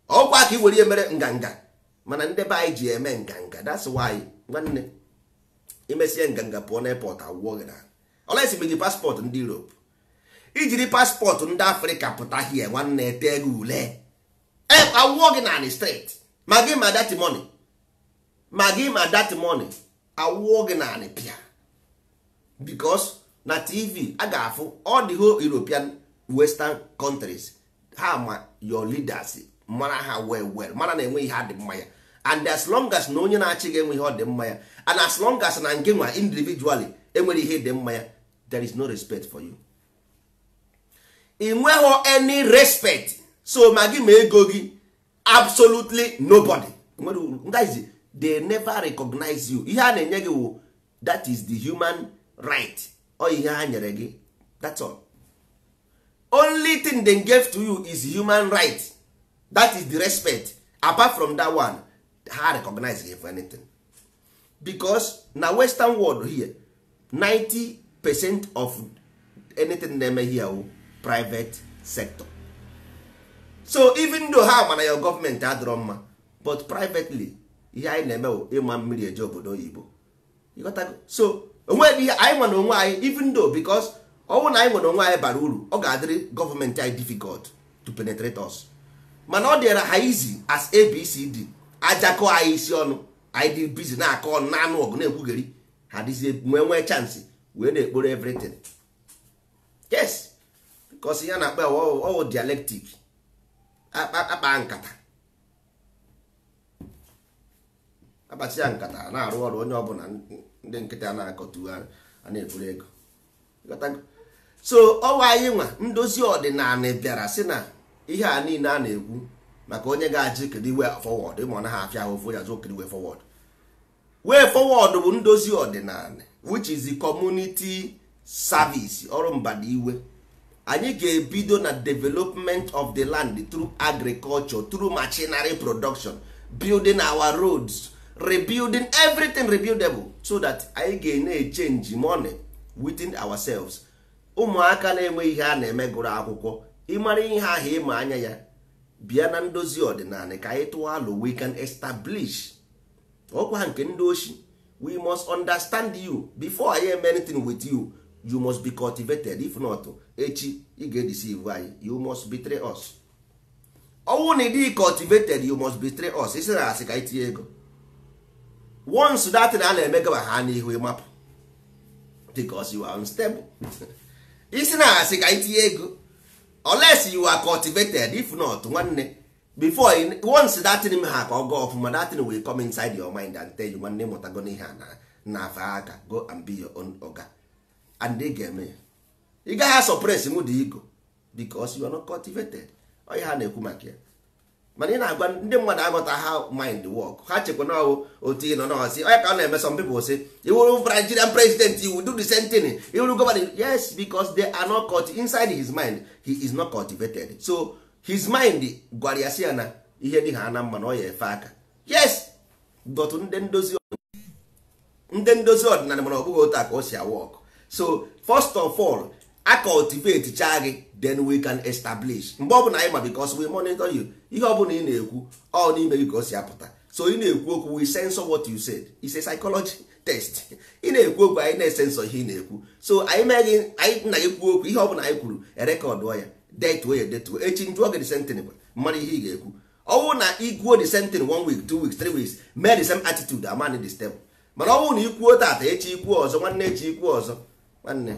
Ọkwa ka i were ihe mere nganga, mana ndị be anyị ji eme nganga. That's why, nwanne, imesie nganga pụọ na airport, awụọ gị na olesi meji passport ndị Europe, ijiri passport ndị Afrịka pụta hie, nwanne, ete gị ule, awụọ gị na anị straight. Ma gị ma that money, ma gị ma that money, awụọ gị na anị pịa, because na TV a ga-afụ all the whole European western countries. Ha ma your leaders, mara ha well well, mara na enwe ihe adị mma ya. And as long as na onye na-achị gị enwe ihe ọ dị mma ya, and as long as na nke nwa individually enwere ihe dị mma ya, there is no respect for you. Ị nweghị any respect. So ma gị ma ego gị, absolutely nobody. That is, they never recognize you. Ihe a na-enye gị wụ that is the human right. Ọ ihe ha nyere gị, that's all. Only thing they gave to you is human right. That is the respect. Apart from that one, ha recognize you for anything, because na western world here, 90% of anything na-eme here wụ private sector. So even though ha mana your government adịrọ mma, but privately ihe anyị na-eme wụ ịma mmiri eje obodo oyibo. Ịghọtago? So onweghị ihe anyị nwe na onwe anyị, even though, because ọnwụ na anyị nwere onwe anyị bara uru, ọ ga-adịrị gọọmenti anyị difficult to penetrate us. Mana ọ dịra ha easy as ABCD ajakọ anyị isi ọnụ. Anyị dị busy na-akọ ọnụ, na-anụ ọgụ, na-ekwugheri. Ha dịzie nwee chance wee na-ekporo everything. Yes, because ya na-akpa ọwụ dialectic, akpa nkata, akpachi ya nkata na-arụ ọrụ. Onye ọbụla ndị nkịtị a na-akọtu a na-eburu ego. So ọwa anyị nwa ndozi ọdịnala bịara sị na ihe a niile a na-ekwu Maka onye ga-ajụ kedu way forward, ịma ọ naghị afịa ahụ ofu onye azụ kedu way forward. Way forward bụ ndozi ọdịnala, which is the community service, ọrụ mbadiwe. Anyị ga-ebido na development of the land through agriculture, through machinery production, building our roads, rebuilding everything rebuildable, so that anyị ga na-echange money within ourselves. Ụmụaka na-enwe ihe a na-eme gụrụ akwụkwọ, ịmara ihe ahụ ịma anya ya bịa na ndozi ọdịnala ka anyị tụọ alụ, we can establish ọkwa nke ndị oshi. We must understand you before I eme anything with you. You must be cultivated. If not, echi ị ga-edeceive anyị. You must betray us. Ọnwụ na ịdịghị cultivated, you must betray us. Isi na asị ka anyị tinye ego once that thing a na-eme gaba ha n'ihu, ịmapụ because you are unstable. Isi na asị ka anyị tinye ego unless you are cultivated. If not, nwanne, before once that thing ha ka ọ gaa ọfụma, that thing will come inside your mind and tell you, nwanne, mụtago n'ihe a na afa aka, go and be your own oga. And ị ga-eme ya, ị gaghị suppress nwu the ego because you are not cultivated. Onye ha na-ekwu maka ya, mana ị na-agwa ndị mmadụ aghọta how mind work. Ha chekwa na ọwụ otu ị nọ n'ọsị onye ka ọ na-eme. Some people say iwuru Nigerian president, you will do the same thing. Iwuru governor, yes, because they are not inside his mind he is not cultivated. So his mind gwara ya sị ya na ihe dị ha na mma na ọ ya efe aka. Yes, but ndị ndozi ọdịnala, mana ọ bụghị otu a ka o si work. So first of all, a cultivate cha gị, then we can establish. Mgbe ọbụla anyị ma, because we monitor you, ihe ọbụla ị na-ekwu, ọ n'ime gị ka o si apụta. So ị na-ekwu okwu, we censor what you said. It's a psychology test. Ị na-ekwu okwu, anyị na-esensọ ihe ị na-ekwu. So anyị mee gị, anyị na gị kwuo okwu, ihe ọbụla anyị kwuru, erekọdụọ ya, detuo ya, detuo. Echi njụọ gị the same thing, mmadụ ihe ị ga-ekwu, ọwụ na ikwuo the same thing one week, 2 weeks, 3 weeks, mee the same attitude, amani the step. Mana ọ bụrụ na ikwuo tata, echi ikwuo ọzọ, nwanne, echi ikwuo ọzọ, nwanne,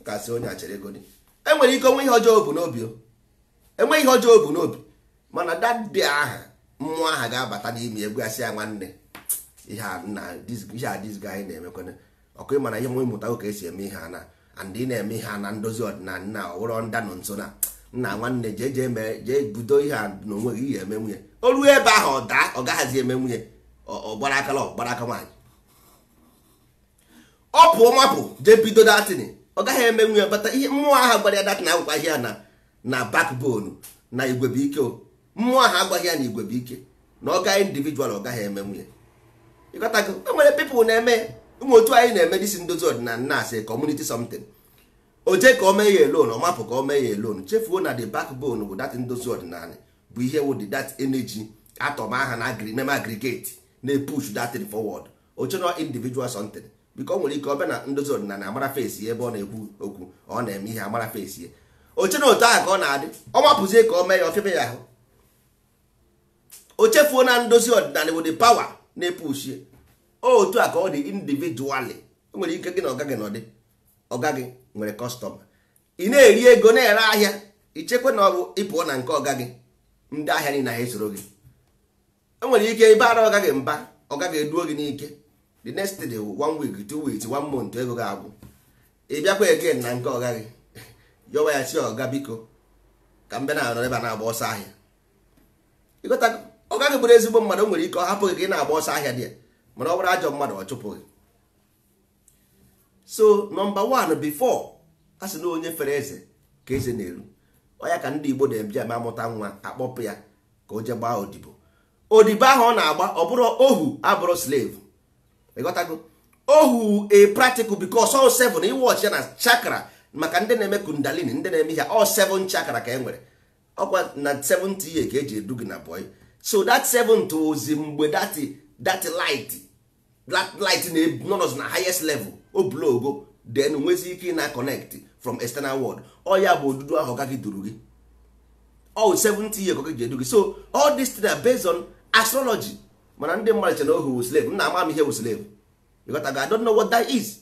kasị onye achere ego dị, enwere ike onwe ihe ọjọọ bụ n'obi o, enwe ihe ọjọọ bụ n'obi. Mana that day aha mmụọ aha ga-abata n'ime egwu, asị ya, nwanne, ihe a na ihe a this guy na-emekwana ọkụ, ịmana ihe nwe mụta ka esi eme ihe a na and ị na-eme ihe a na ndozi ọdịnala na ọwụrọ nda nọ nso na nna, nwanne, jee jee mee, jee budo ihe a n'onwe gị ihe eme nwunye. O ruo ebe ahụ, ọ daa, ọ gaghazi eme nwunye. Ọ gbara aka, ọ gbara aka nwaanyị, ọ pụọ mapụ jee bido datin, ọ gaghị eme nwunye. Bata ihe mmụọ ahụ gwara ya datin akwụkwọ ihe ya na backbone na igwe bụ ike o. Mmụọ ahụ agwaghị ya na igwe bụ ike na ọ gaghị individual, ọ gaghị eme nwunye. Ịghọtago? E nwere people na-eme ụmụ otu anyị na-eme disi ndozi ọdịnala na asị community something. O jee ka o mee ya alone, ọ mapụ ka o mee ya alone, chefuo na the backbone bụ that ndozi ọdịnala bụ ihe wụ the that energy atom aha na meme aggregate na-epush that thing forward. Oche na individual something, because o nwere ike ọ bịa na ndozi ọdịnala, amara face ya ebe ọ na-ekwu okwu, ọ na-eme ihe, amara face ya. Oche na otu ahụ ka ọ na-adị, ọ mapụzie ka o mee ya, ọfịa ya ahụ. O chefuo na ndozi ọdịnala bụ the power na-epush otu a ka ọ dị individually. O nwere ike gị na ọga gị nọdị, ọga gị nwere customer, ị na-eri ego, na-ere ahịa, ichekwa na ọ bụ ịpụọ na nke ọga gị, ndị ahịa niile ha esoro gị. E nwere ike ịbara ọga gị mba, ọga gị eduo gị n'ike. The next day, one week, 2 weeks, one month, ego gị agwụ. Ị bịakwa again na nke ọga gị, yọwa ya si, ọga, biko, ka m bịa na anọ ebe a na-agba ọsọ ahịa. Ịghọta? Ọga gị bụrụ ezigbo mmadụ, o nwere ike ọ hapụ gị ka ị na-agba ọsọ ahịa dị ya. Mana ọ bụrụ ajọ mmadụ, ọ chụpụ gị. So number one, before a sị na onye fere eze ka eze na-eru, ọ ya ka ndị Igbo na-eji eme amụta nwa, akpọpụ ya ka o jee gbaa odibo. Odibo ahụ ọ na-agba, ọ bụrụ ohu, abụrụ slave. Ịghọtago? Ohu a practical, because all seven iwọch ya na chakra, maka ndị na-eme kundalini, ndị na-eme ihe, all seven chakra ka e nwere. Ọkwa na 70 year ka eji edu gị na boy. So that seventh ozi mgbe that light, that light na nọ na highest level, o blogo, then nwezi ike na connect from external world. Ọ ya bụ odudu ahụ ọga gị duru gị, all 70 year ka ọ ji edu gị. So all this thing are based on astrology. Mana ndị mmadụ che na ohu slave. Nna, ama m ihe bụ slave. You got? I don't know what that is.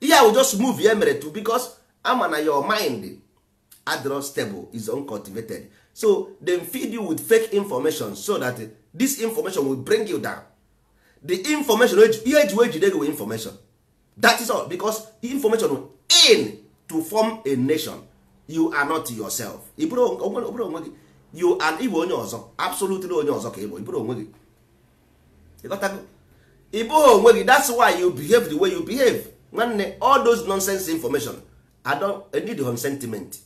Ihe ahụ just move ya mere to because ama na your mind adịrọ stable, is uncultivated. So them feed you with fake information so that this information will bring you down. The information ihe eji wee jide gị with information, that is all. Because information in to form a nation, you are not yourself. Ị bụrụ onwe gị. You and ịbụ onye ọzọ, absolutely onye ọzọ ka ịbụ. Ịbụrụ onwe gị. Ịghọtago? Ị bụghị onwe gị. That's why you behave the way you behave. Nwanne, all those nonsense information, I don't I need them sentiment,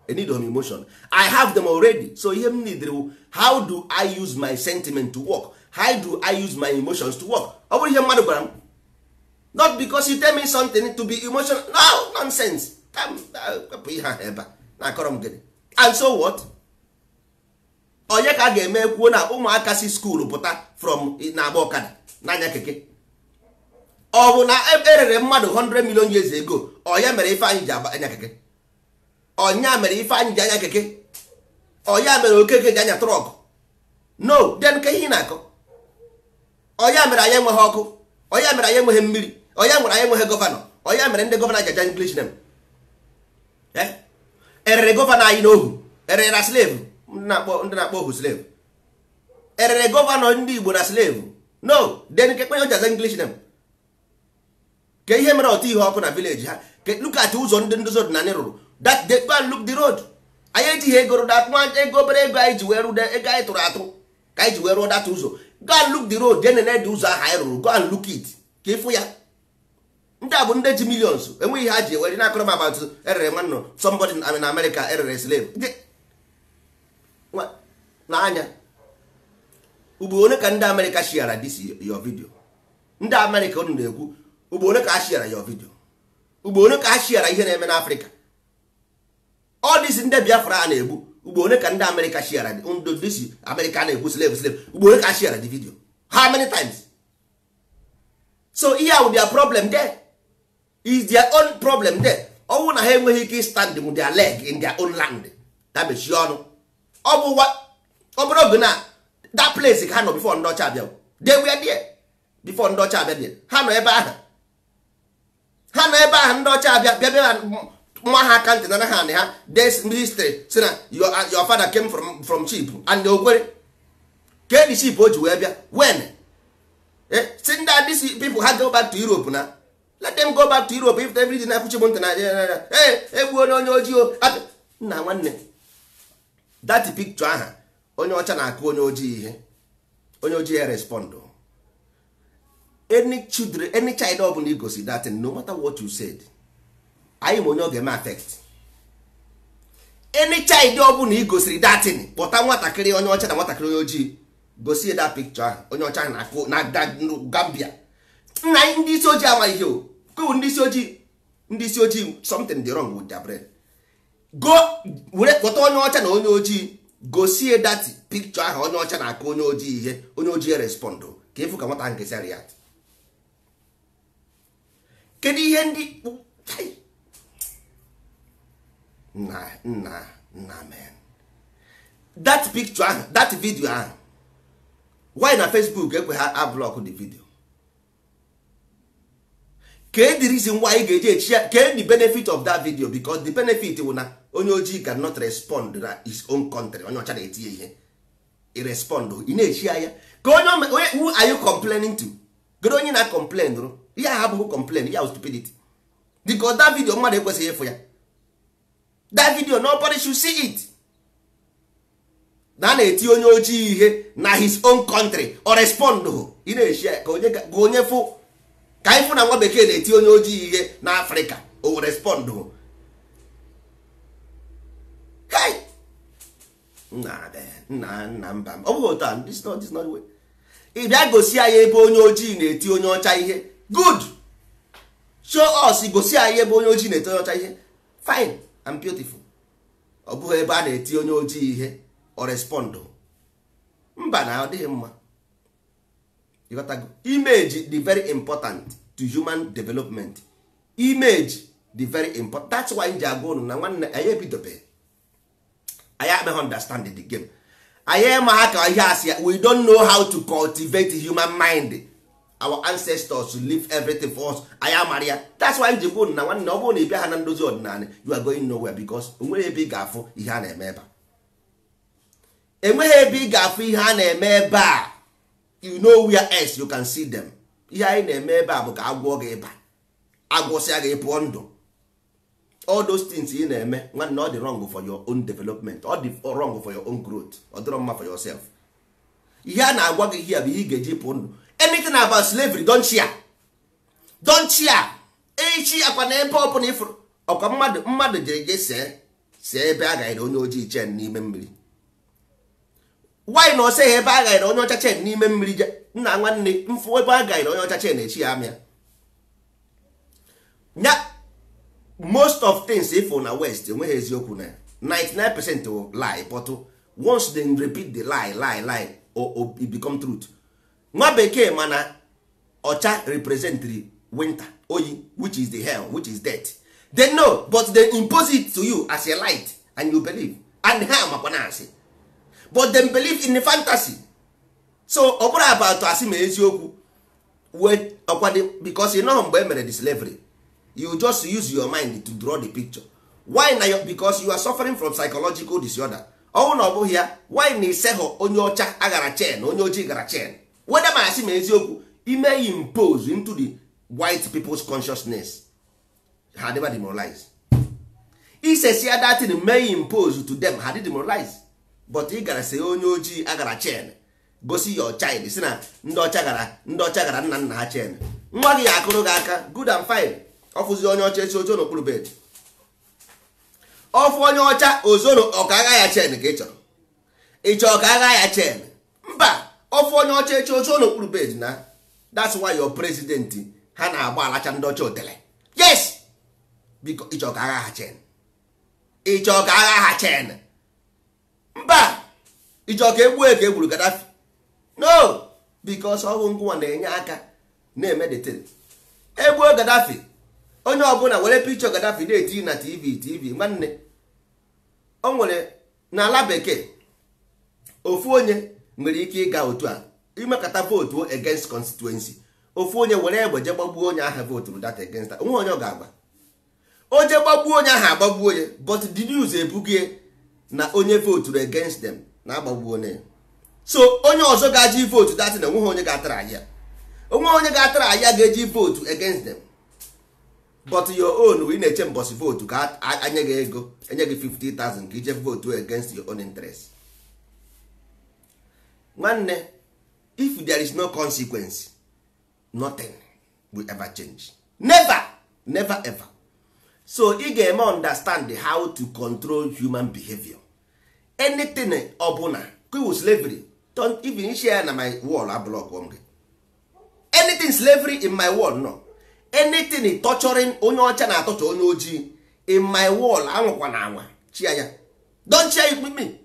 I need them emotion. I have them already. So ihe m need, how do I use my sentiment to work? How do I use my emotions to work? Ọ bụrụ ihe mmadụ gwara m, not because you tell me something to be emotional. No nonsense. Wepụ ihe ahụ ebe a na-akọrọ m gịnị? And so what? Onye ka a ga-eme kwuo na ụmụaka si school pụta from na-agba ọkada n'anya keke? Ọ bụ na erere mmadụ 100 million years ago, ọ ya mere Ifeanyị ji anya keke? Ọnya mere Ifeanyị ji anya keke? Ọ ya mere Okeke ji anya truck? No. Then ka ihe na-akọ, ọ ya mere anyị enweghị ọkụ? Ọ ya mere anyị enweghị mmiri? Ọ ya mere anyị enweghị governor? Ọ ya mere ndị governor ji aja English name? Erere governor anyị n'ohu? Erere na slave? Ndị na-akpọ ohu slave. Erere governor ndị Igbo na slave? No. Then kekpe o ji aza English name? Ka ihe mere ọtụ ihe ọkụ na village ha? Look at ụzọ ndị ndozi ọdịnala rụrụ. That they go and look the road. Anyị ejighị ego rụda nwa ego, obere ego anyị ji wee rụde, ego anyị tụrụ atụ ka anyị ji wee rụọ that ụzọ. Go and look the road. Jee nene dị ụzọ ahụ anyị rụrụ. Go and look it ka ịfụ ya. Ndị a bụ ndị ji millions, enweghị ihe ha ji ewere na-akọrọ m about erere nwanne somebody na America, erere slave n'anya. Ugbo one ka ndị America shiara this your video? Ndị America unu na-ekwu, ugbo one ka ha shiara your video? Ugbo one ka ha shiara ihe na-eme n'Africa? All this ndị Biafra a na-egbu, ugbo one ka ndị America shiara ndị this America na-egbu slave, slave? Ugbo one ka ha shiara the video? How many times? So ihe ahụ, their problem there is their own problem there. Ọnwụ na ha enweghị ike stand with their leg in their own land, ta mechie ọnụ. Ọ bụ ọ bụrụ oge na that place ka ha nọ before ndị ọcha abịa. They were there before ndị ọcha abịa there. Ha nọ ebe ahụ, ha nọ ebe ahụ ndị ọcha abịa bịa bịa nwa ha aka ntị nara ha anị ha. This history si na your father came from ship and okwere ka the ship o ji wee bịa when si ndị these people ha go back to Europe na let them go back to Europe. If everything na-akwụchi m ntị na ee egbuo onye ojii o nna nwanne, that picture aha onye ọcha na-akụ onye ojii ihe, onye ojii ya respond. Any children, any child ọbụla igosi that thing, no matter what you said, anyị ma onye ọ ga-eme affect. Any child ọbụla igosiri that thing, kpọta nwatakịrị onye ọcha na nwatakịrị onye ojii, gosie that picture ahụ onye ọcha na-akụ na Gambia. Nna, ndị isi ojii ama ihe o kwewu. Ndị isi ojii, ndị isi ojii, something dị wrong with their brain. Go were kpọta onye ọcha na onye ojii, gosie that picture ahụ onye ọcha na-akụ onye ojii ihe, onye ojii respond, ka ịfụ ka nwata nke si react. Kedu ihe ndị nna nna nna man, that picture ahụ, that video ahụ, why na Facebook ekwe ha block the video? Ke the reason why ị ga-eji echi ya? Ke the benefit of that video? Because the benefit bụ na onye ojii cannot respond na his own country. Onye ọcha na-etinye ihe i respond, ị na-echi ya ka onye. Who are you complaining to? Kedu onye na complain rụ ihe ahụ? Abụghị complain ya, stupidity. Because that video, mmadụ ekwesịghị ịfụ ya. That video, nobody should see it. Na a na-eti onye ojii ihe na his own country, o respond, ị na-echi ya ka onye fụ, ka anyị fụ na nwa bekee na-eti onye ojii ihe na Afrịka, o respond. Hey! Nna nna nna, mba, ọ bụghị otu a. This not the way. Ị bịa gosi anyị ebe onye ojii na-eti onye ọcha ihe, good. Show us, gosi anyị ebe onye ojii na-eti onye ọcha ihe, fine and beautiful. Ọ bụghị ebe a na-eti onye ojii ihe, o respond. Mba, na ọ dịghị mma. Ịghọtago? Image dị very important to human development. Image dị very important. That's why ji agwa unu na nwanne anyị ebidobeghị, anyị akpeghị understand the game. Anyị ma ha ka ihe asị ya, we don't know how to cultivate human mind. Our ancestors leave everything for us, anyị amara ya. That's why ji gwa unu na nwanne, ọ bụrụ na ị bịa ha na ndozi ọdịnala, you are going nowhere, because onwere ebe ị ga-afụ ihe a na-eme ebe a. Enweghị ebe ị ga-afụ ihe a na-eme ebe a. You know where else you can see them? Ihe anyị na-eme ebe a bụ ka agwọ gị ịba, agwọsịa gị, pụọ ndụ. All those things ị na-eme, nwanne, ọ dị wrong for your own development, ọ dị wrong for your own growth, ọ dịrọ mma for yourself. Ihe a na-agwa gị here bụ ihe ị ga-eji pụ ndụ. Anything about slavery, don't share, don't share. Echi akwa na ebe ọ bụla ịfụrụ ọkwa mmadụ jere je see ebe a gaghịrị onye ojii chen n'ime mmiri. Why na ọ seghị ebe a gaghịrị onye ọcha chen n'ime mmiri? Je nna, nwanne, mfụ ebe a gaghịrị onye ọcha chen, echi ya amịa nya. Most of things ifụ na West enweghị eziokwu na 99% will lie, but once they repeat the lie, lie, lie, or it become truth. Nwa bekee mana ọcha represent winter, oyi, which is the hell, which is death. They know, but they impose it to you as a light and you believe. And ha makwa na asị, but them believe in the fantasy. So ọ bụrụ about asị ma eziokwu ọkwa dị, because you know mgbe e mere the slavery, you just use your mind to draw the picture. Why na your, because you are suffering from psychological disorder. Ọnwụ na ọ bụghị ya, why na iseghọ onye ọcha agara chen, onye ojii gara chen? Whether ma asị ma eziokwu, ime impose into the white people's consciousness, ha never demoralize. Isesia that thing may impose to them, ha dị demoralize. But ị gara see onye ojii agara chen, gosi your child, si na ndị ọcha gara, ndị ọcha gara nna nna ha chen, nwa gị ya akụrụ gị aka, good and fine. Ọfụzi onye ọcha esi ozo n'okpuru bed, ọfụ onye ọcha ozoro, ọka agha ya chen ka ị chọrọ, ị chọrọ ka agha ya chen? Mba. Ọfụ onye ọcha echi ozo n'okpuru bed na. That's why your president ha na-agba alacha ndị ọcha otele. Yes, biko, ị chọrọ ka agha ha chen? Ị chọrọ ka agha ha chen? Mba. Ị chọrọ ka egbue ka egburu Gaddafi? No, because ọ bụ ngụnwa na-enye aka na-eme the thing. Egbuo Gaddafi, onye ọbụla were picture Gaddafi na-eti na TV. TV, nwanne, o nwere n'ala bekee, ofu onye nwere ike ịga otu a imekata vote against constituency, ofu onye were egbe je gbagbuo onye ahụ voturu that against. Onwe onye ọ ga-agba, o je gbagbuo onye ahụ, agbagbuo onye, but the news ebugie na onye voturu against them na agbagbuo onye. So onye ọzọ ga-aji vote that na onweghị onye ga-atara ahịa, onwe onye ga-atara ahịa ga-eji vote against them. But your own, ị na-eche mbọsị vote ka anye gị ego, enye gị 50,000 ka ije vote against your own interest. Nwanne, if there is no consequence, nothing will ever change. Never, never ever. So ị ga-eme understand how to control human behavior. Anything ọbụla kwiwu slavery, don't even share na my wall, ablock m gị. Anything slavery in my wall, no. Anything torturing, onye ọcha na-atọcha onye ojii in my wall, anwakwa na anwa chia ya. Don't share it with me.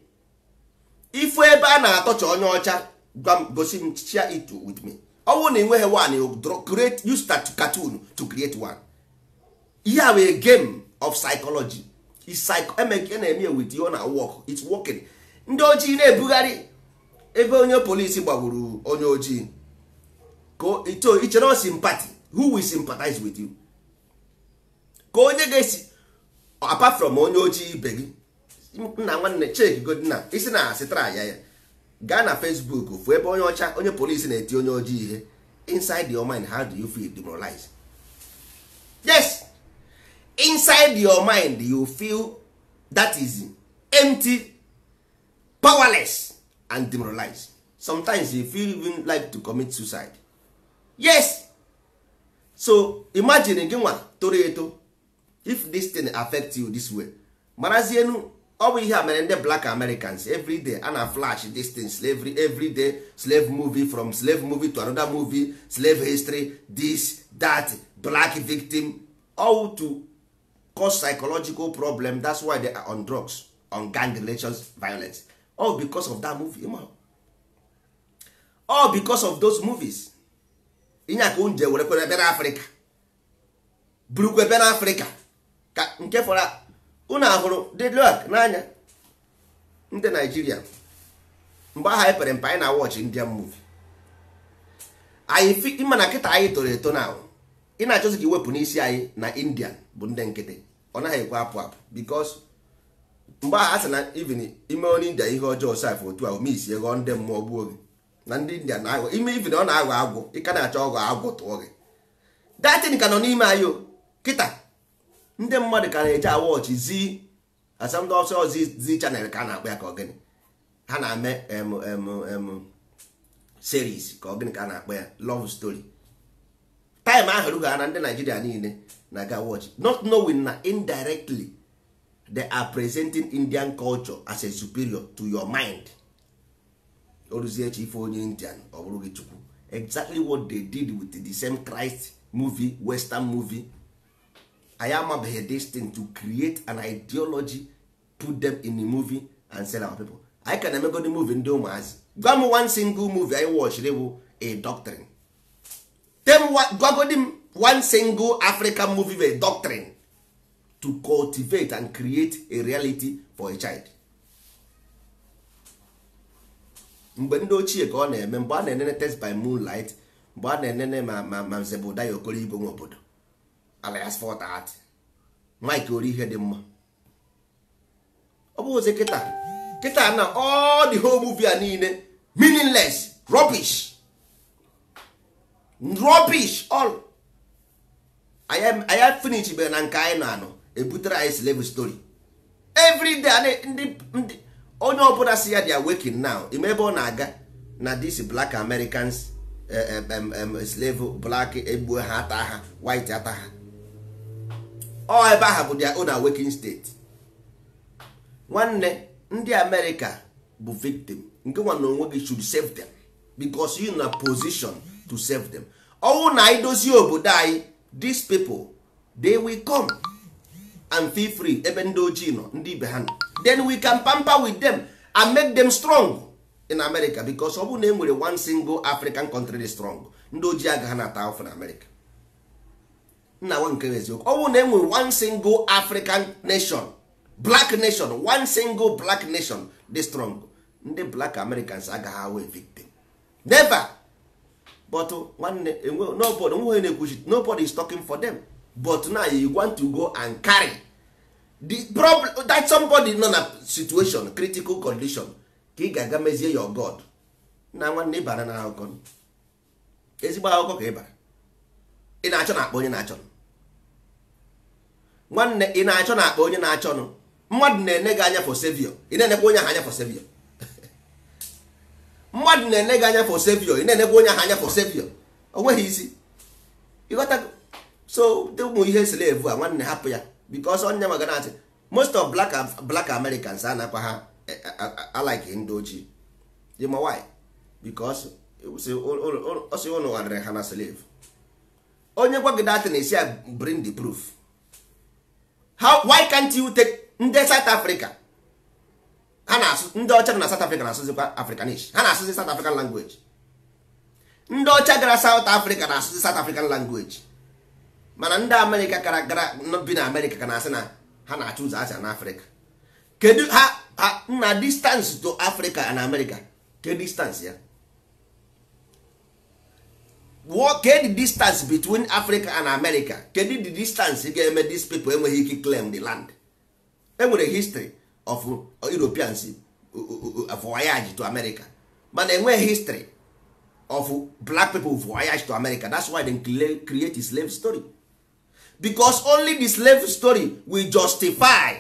Ifu ebe a na-atọcha onye ọcha, gwa m, gosi m, share it with me. Ọ bụrụ na ị nweghị one, you draw, create, use that cartoon to create one. Ihe a wee game of psychology is psych emeke na-eme with you na work. It's working. Ndị ojii na-ebugharị ebe onye polisi gbagburu onye ojii ka ito ichere sympathy. Who will sympathize with you? Ka onye ga-esi apart from onye ojii ibe gị? Nna, nwanne, check god na isi na asịtara ya ya gaa na Facebook, fụ ebe onye ọcha, onye polisi na-eti onye ojii ihe. Inside your mind, how do you feel? Demoralize. Yes, inside your mind you feel that is empty, powerless and demoralized. Sometimes you feel even like to commit suicide. Yes. So imagine gị nwa toro eto, if this thing affect you this way, marazienu ọ bụ ihe a mere ndị black Americans. Every day a na flash this thing, slavery every day, slave movie, from slave movie to another movie, slave history, this, that, black victim, all to cause psychological problem. That's why they are on drugs, on gang relations, violence, all because of that movie. All because of those movies. Inye aka unje were kwere bịa n'Afrịka, burukwe bịa n'Afrịka ka nke fọrọ unu ahụrụ dị luck n'anya ndị Naijiria. Mgbe aha anyị pere mpe, anyị na watch Indian movie. Anyị fi ịma na kịta anyị toro eto na ị na-achọzi ka iwepụ n'isi anyị na Indian bụ ndị nkịtị, ọ naghị ekwe apụ apụ, because mgbe ahụ a sị na even ime onye India ihe ọjọọ saf otu a omisi ghọọ ndị mmụọ gbuo gị. Na ndị India na-aghọ ime, even ọ na-aghọ agwọ, ị ka na-achọ ọghọ agwọ tụọ gị. Datin ka nọ n'ime anyị o kịta. Ndị mmadụ ka na-eje awọchị zi asam ndị ọsọ zi channel ka a na-akpọ ya ka ọgịnị ha na-eme series ka ọgịnị ka a na-akpọ ya love story. Time ahụ rugo na ndị Naijiria niile na-aga watch, not knowing na indirectly they are presenting Indian culture as a superior to your mind. Oruzie echi ife onye Indian ọ bụrụ gị chukwu. Exactly what they did with the same Christ movie, western movie. Anyị amabeghị this thing to create an ideology, put them in the movie and sell our people. Anyị ka na-emegodi movie ndị ụmụazị. Gwa m one single movie anyị watchiri bụ a doctrine. Gwagodi m one single African movie with a doctrine to cultivate and create a reality for a child. Mgbe ndị ochie ka ọ na-eme, mgbe a na-enene Test by Moonlight, mgbe a na-enene ma Zebrudaya Okoro Igwe nwe obodo alias 430 Mike ori ihe dị mma. Ọ bụ ozi kịta kịta na all the whole movie a niile meaningless rubbish, rubbish all. Anyị finish bere na nke anyị na-anọ ebutere anyị slave story every day. Ndị onye ọbụla si ya dị awaken now, ime ebe ọ na-aga na this black Americans slave black egbuo ha ata ha, white ata ha, ọ ebe ahụ bụ their own awakening state. Nwanne ndị America bụ victim, nke nwa na onwe gị should save them because you na position to save them. Ọnwụ na anyị dozie obodo anyị, these people they will come and feel free ebe ndị ojii nọ, ndị ibe ha nọ, then we can pamper with them and make them strong in America. Because ọ bụrụ na e nwere one single African country dị strong, ndị ojii agaghị na-ata ahụhụ na America. Nna nwa nke eziokwu, ọ bụrụ na e nwere one single African nation, black nation, one single black nation dị strong, ndị black Americans agaghị awụ victim, never. But nwanne, nobody, nobody is talking for them. But now you want to go and carry the problem that somebody nọ na situation, critical condition, ka ị ga-aga mezie your God. Na nwanne, ịbara na akụkọ, ezigbo akụkọ ka ịbara. Ị na-achọ na akpa onye na-achọ, nwanne, ị na-achọ na akpa onye na-achọnụ. Mmadụ na-ene gị anya for savior, ị na-enekwa onye ahụ anya for savior. Mmadụ na-ene gị anya for savior, ị na-enekwa onye ahụ anya for savior. O nweghị isi, ịghọtago? So ụmụ ihe slave a, nwanne, hapụ ya, because onye maga na-asị most of black Americans anakwa ha alike ndị ojii. You know why? Because ọ sị ụnụ gharịrị ha na slave. Onye gwa gị that na esi ya bring the proof. How, why can't you take ndị South Africa? Ha na-asụ, ndị ọcha nọ na South Africa na-asụzikwa Africanish, ha na-asụzi South African language. Ndị ọcha gara South Africa na-asụzi South African language, mana ndị Amerịka gara gara bi na Amerịka ka na-asị na ha na-achọ ụzọ asịa na Afrịka. Kedu ha na distance to Africa and America? Ke distance ya? Ke the distance between Africa and America? Kedu the distance ga-eme these people enweghị ike claim the land? Enwere history of Europeans voyage to America, mana enweghị history of black people voyage to America. That's why they create a slave story, because only the slave story will justify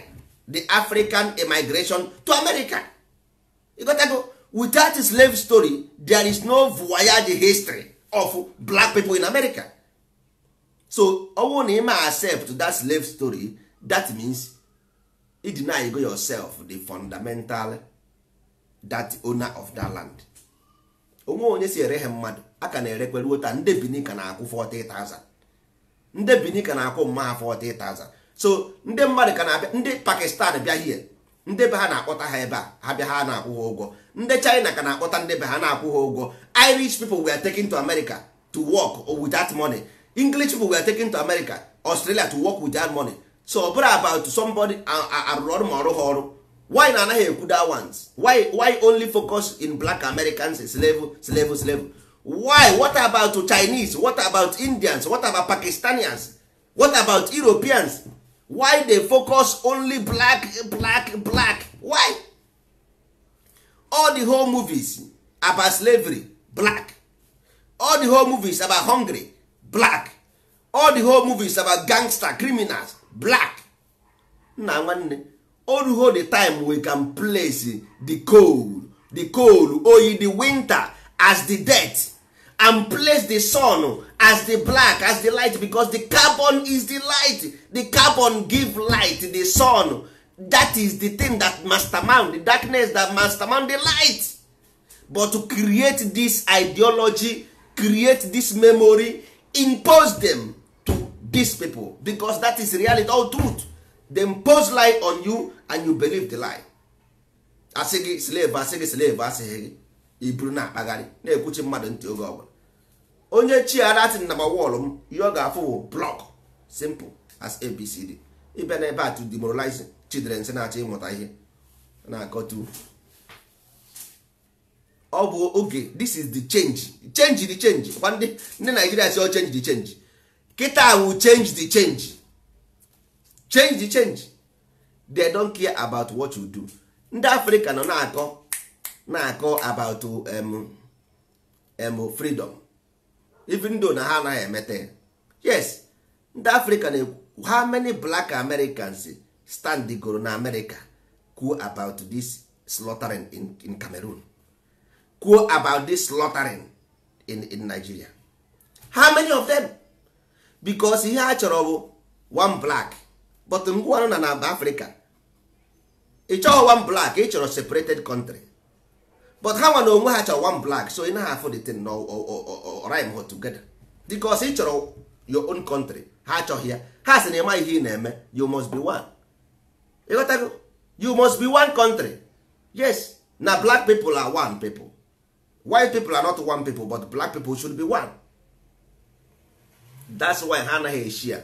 the African immigration to America. You got to go. Without the slave story, there is no voyage history of black people in America. So ọwụ na ime accept that slave story, that means you deny yourself the fundamental that owner of that land. Onwe onye si ere ha mmadụ a ka na-erekwe ruo taa. Ndị Benin ka na-akwụ 40,000, ndị Benin ka na-akwụ mma ha 40,000. So ndị mmadụ ka na-abịa, ndị Pakistan bịa hie, ndị be ha na-akpọta ha ebe a, ha bịa ha na-akwụ ha ụgwọ. Ndị China ka na-akpọta ndị be ha na-akwụ ha ụgwọ. Irish people were taken to America to work without money. English people were taken to America, Australia to work without money. So ọ bụrụ about somebody arụrụ ọrụ ma ọrụ ha ọrụ, why na anaghị ekwu that ones? Why only focus in black Americans, slave, slave, slave? Why? What about Chinese? What about Indians? What about Pakistanians? What about Europeans? Why they focus only black, black, black? Why all the whole movies about slavery black, all the whole movies about hungry black, all the whole movies about gangster criminals Black. Nna nwanne, orugo the time we can place the cold, the cold oyi, the winter as the death, and place the sun as the black, as the light, because the carbon is the light. The carbon give light, the sun. That is the thing that mastermind the darkness, that mastermind the light. But to create this ideology, create this memory, impose them to these people, because that is reality, all truth. They impose lie on you and you believe the lie. Asị gị slave, asị gị slave, asị gị iburu na-akpagharị na-ekwuchi mmadụ ntị oge ọbụla. Onye chi aratin na ma wọlụ m, ihe ọ ga-afụ bụ block, simple as ABCD. Ịbịa n'ebe a to demoralize children si na-achọ ịmụta ihe na-akọtu. Ọ bụ oge, this is the change, change the change. Kwa ndị Naijiria si ọ change the change, kịta wu change the change, change the change. They don't care about what you do. Ndị Afrịka nọ na-akọ na-akọ about freedom, even though na ha anaghị emete. Yes, ndị Afrịka na how many black Americans stand goro na America kwuo about this slaughtering in Cameroon, kwuo about this slaughtering in Nigeria? How many of them? Because ihe a chọrọ bụ one black, but ngwa nọ na Africa ị chọghọ one black, ị chọrọ separated country. But ha nwa na onwe ha chọrọ one black, so ị naghị afụ the thing no rhyme ho together, because ị chọrọ your own country, ha achọghị ya. Ha sị na ịma ihe ị na-eme, you must be one. Ịghọtago? You must be one country. Yes, na black people are one people, white people are not one people, but black people should be one. That's why ha anaghị eshia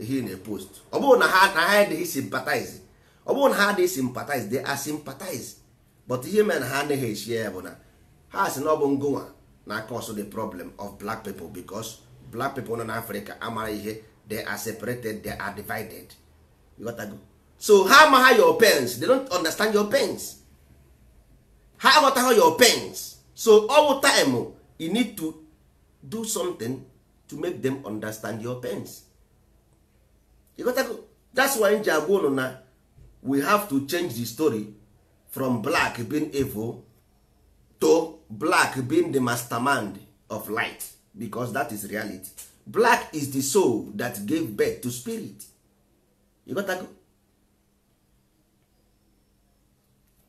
ihe ị na-epost. Ọ bụrụ na ha adịghị sympathize, ọ bụrụ na ha adịghị sympathize, they are sympathize, but ihe mere na ha anaghị eshia ya bụ na ha sị na ọ bụ ngụnwa na cause the problem of black people, because black people nọ n'Africa amara ihe, they are separated, they are divided. You got to go. So ha amaghị your pains, they don't understand your pains. Ha aghọtaghị your pains. So all the time you need to do something to make them understand your pains. You got to go. That's why nji agwa unu na we have to change the story from black being evil to black being the mastermind of light, because that is reality. Black is the soul that gave birth to spirit. You got to go.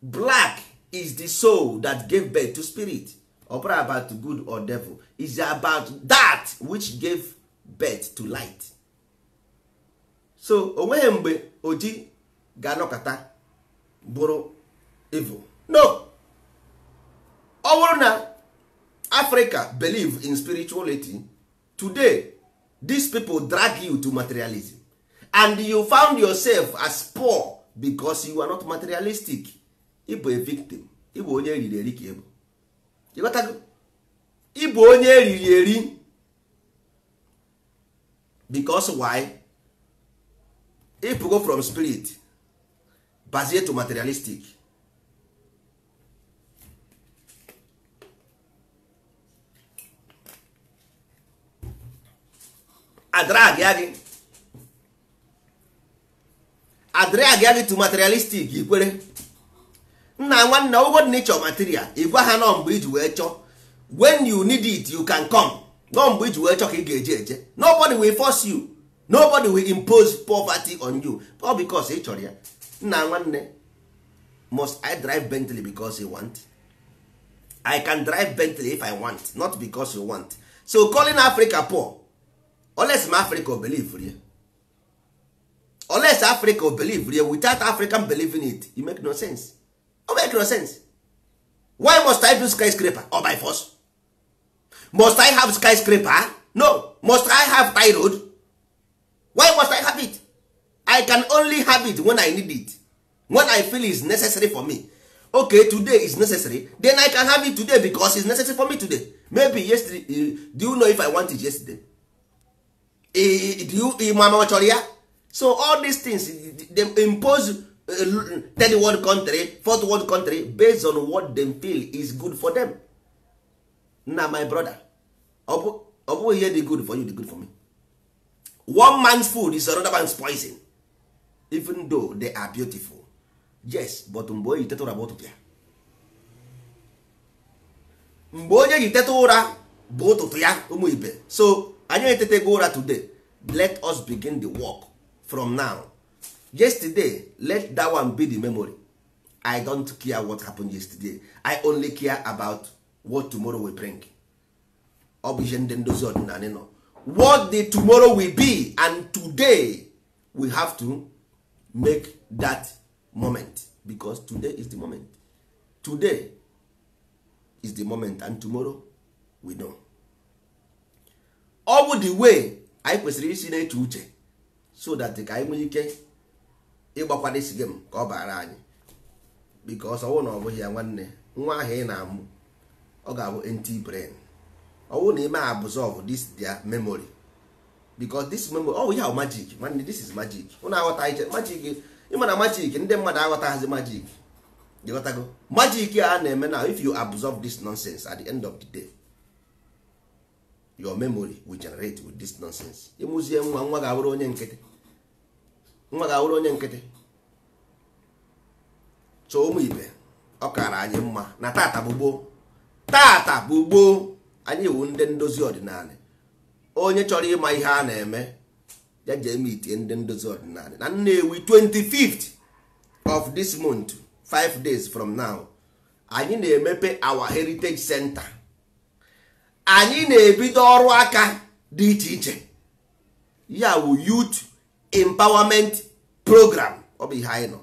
Black is the soul that gave birth to spirit. Ọ bụrụ about good or devil, is about that which gave birth to light. So onweghị mgbe oji ga-anọkọta bụrụ evil. No, ọ bụrụ na Africa believe in spirituality, today these people drag you to materialism, and you found yourself as poor because you are not materialistic. Ị bụ a victim, ị bụ onye eriri eri ka ị bụ. Ịghọtago? Ị bụ onye eriri eri. Because why? If you go from spirit bazie to materialistic, adrag ya gị to materialistic, ikwere nna nwanne ọgwụgwọ dị n'ịchọ material, ị gwa ha nọ mgbe iji wee chọọ. When you need it you can come. Nọ mgbe iji wee chọọ ka ị ga-eje eje. Nobody will force you, nobody will impose poverty on you, all because ị chọrọ ya. Nna nwanne, must I drive Bentley because you want? I can drive Bentley if I want, not because you want. So calling Africa poor, unless Africa believe ya, unless Africa believe ya, without African believing it, it make no sense. It make no sense. Why must I do skyscraper or by force? Must I have skyscraper? No. Must I have thyroid? Why must I have it? I can only have it when I need it, when I feel it's necessary for me. Okay, today is necessary, then I can have it today because it's necessary for me today. Maybe yesterday, do you know if I want it yesterday? Do you mama chọrọ ya? So all these things they impose third world country, fourth world country based on what they feel is good for them. Na my brother, ọ bụghị ihe dị good for you dị good for me. One man's food is another man's poison. Even though they are beautiful, yes, but mgbe onye ji teta ụra bụ ụtụtụ ya. Mgbe onye ji teta ụra bụ ụtụtụ ya, ụmụ ibe. So anyị etetego ụra today, let us begin the work from now. Yesterday, let that one be the memory. I don't care what happened yesterday, I only care about what tomorrow will bring. Ọ bụ ihe ndị ndozi ọdịnala nọ, what the tomorrow will be, and today we have to make that moment, because today is the moment. Today is the moment, and tomorrow we know. Ọ bụ the way anyị kwesịrị isi na-eche uche, so that ka anyị nwee ike ịgbakwa this game ka ọ bara anyị, because ọwụ na ọ bụghị ya, nwanne, nwa ahụ ị na-amụ, ọ ga-abụ empty brain. Ọwụ na ime absorb this their memory, because this memory, ọ ya magic, nwanne, this is magic. Ụnụ aghọta iche magic, ịma na magic, ndị mmadụ aghọtaghazi magic. Ịghọtago magic a na-eme na if you absorb this nonsense, at the end of the day your memory will generate with this nonsense. Ịmụzie nwa, nwa ga-abụrụ onye nkịtị, nwa ga-abụrụ onye nkịtị. So ụmụ ibe, ọ kara anyị mma na tata bụ gboo, tata bụ gboo. Anyị wụ ndị ndozi ọdịnala. Onye chọrọ ịma ihe a na-eme, ya jee meetie ndị ndozi ọdịnala na Nnewi, 25th of this month, 5 days from now. Anyị na-emepe our heritage center. Anyị na-ebido ọrụ aka dị iche iche, ya wụ youth empowerment program. Ọ bụ ihe anyị nọ.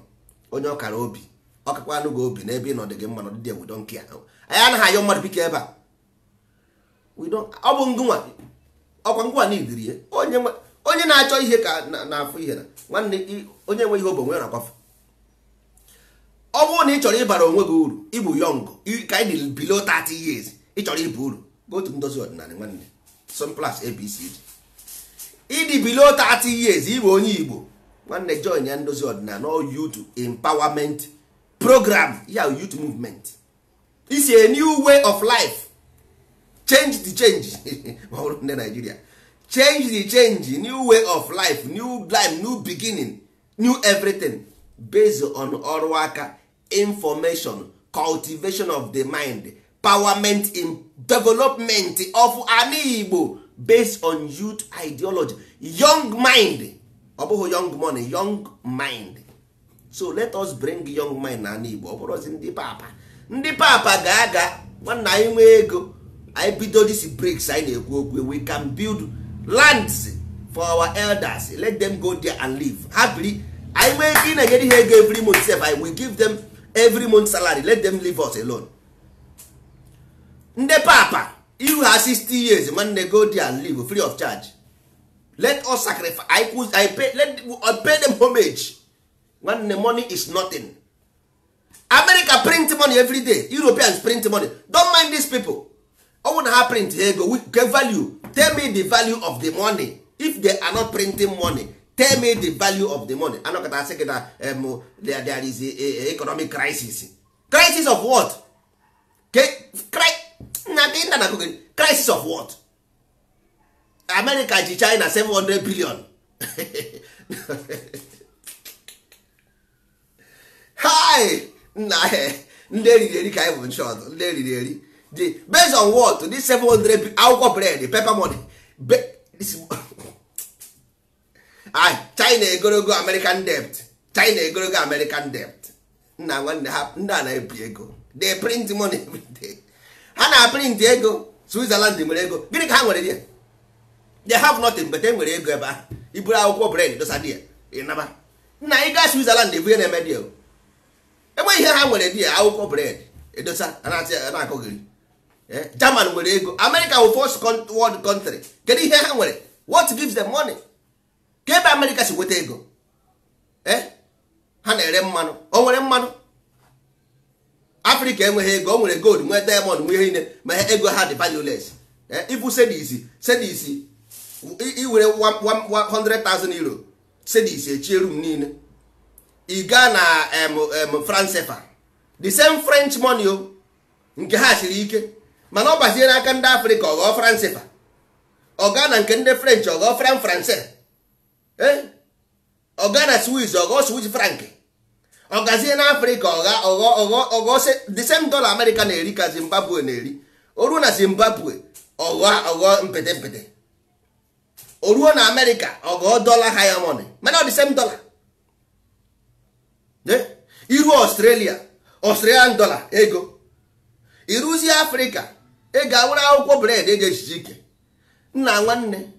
Onye ọkara obi, ọkakwanụ gị obi n'ebe ị nọ dị gị mma n'ọdịdị, we don't care. Anyị anaghị ayọ mmadụ biko ebe a. We don't. Ọ bụ ngụnwa, ọkwa ngụnwa na idiri ya. Onye na-achọ ihe ka na-afụ ihe na nwanne, onye nwe ihe obo nwe na-akwafu. Ọ bụrụ na ị chọrọ ịbara onwe gị uru, ịbụ young, ka anyị dị below 30 years, ị chọrọ ịba uru, go to ndozi ọdịnala, nwanne. Simple as ABCD. Ịdị below 30 years, ịbụ onye Igbo, nwanne, join ya ndozi ọdịnala, all youth empowerment program ya, youth movement is a new way of life. Change the change. Ma ọ bụrụ ndị Nigeria, change the change, new way of life, new life, new beginning, new everything, based on ọrụ aka, information, cultivation of the mind, empowerment in development of ana Igbo, based on youth ideology, young mind. Ọ bụghị young money, young mind. So let us bring young mind na ana Igbo. Ọ bụrụzi ndị papa, ndị papa ga-aga, nwanna, anyị nwee ego, anyị bido this bricks anyị na-ekwu okwu. We can build lands for our elders, let them go there and live happily. Anyị nwee ike ị na-enyere ha ego every month sef. I will give them every month salary, let them leave us alone. Ndị papa ihu ha 60 years, nwanne, go there and live free of charge. Let us sacrifice. I pay, let I pay them homage. Nwanne, money is nothing. America print money every day, Europeans print money. Don't mind these people. Ọ bụrụ na ha print ego, we get value. Tell me the value of the money. If they are not printing money, tell me the value of the money. Anọkọta asị gị na there is a economic crisis. Crisis of what? Na dị nna na crisis of what? America ji China 700 billion. Hi nna, ndị eriri eri ka anyị bụ short, ndị eriri eri the based on what? This 700 akwụkwọ bread, paper money. This ah, China egorogo American debt, China egorogo American debt. Nna, nwanne, ha ndị a na-ebi ego. They print money every day. Ha na print ego. Switzerland nwere ego. Gịnị ka ha nwere there? They have nothing, but e nwere ego ebe ahụ. Iburu akwụkwọ bread dosa there, ịnaba nna. Ị gaa Switzerland, ebu ihe na-eme there, enweghị ihe ha nwere there. Akwụkwọ bread edosa, na-akọghịrị. German nwere ego. America wụ first world country. Kedu ihe ha nwere? What gives them money? Ka ebe America si nweta ego? Ha na-ere mmanụ. O nwere mmanụ. Africa enweghị ego. O nwere gold, nwee diamond, nwee ihe niile, ma ego ha dị valueless. Ibu cedis, cedis iwere €100,000, cedis echie room niile. Ị gaa na franc CFA, the same French money o, nke ha siri ike, mana ọ bazie n'aka ndị Afrịka, ọ ghọọ franc CFA. Ọ gaa na nke ndị French, ọ ghọọ franc français. Ọga na Swiss ọghọ Swiss franc. Ọgazie na Afrịka ọgha ọghọ ọghọ ọghọ the same dollar America na-eri ka Zimbabwe na-eri. O ruo na Zimbabwe ọghọ ọghọ mpete mpete. O ruo na America ọghọ dollar higher money, mana ọ the same dollar. Iru Australia, Australian dollar ego. Iruzie Afrịka ego awụrụ akwụkwọ bred eji echiche ike. Nna nwanne,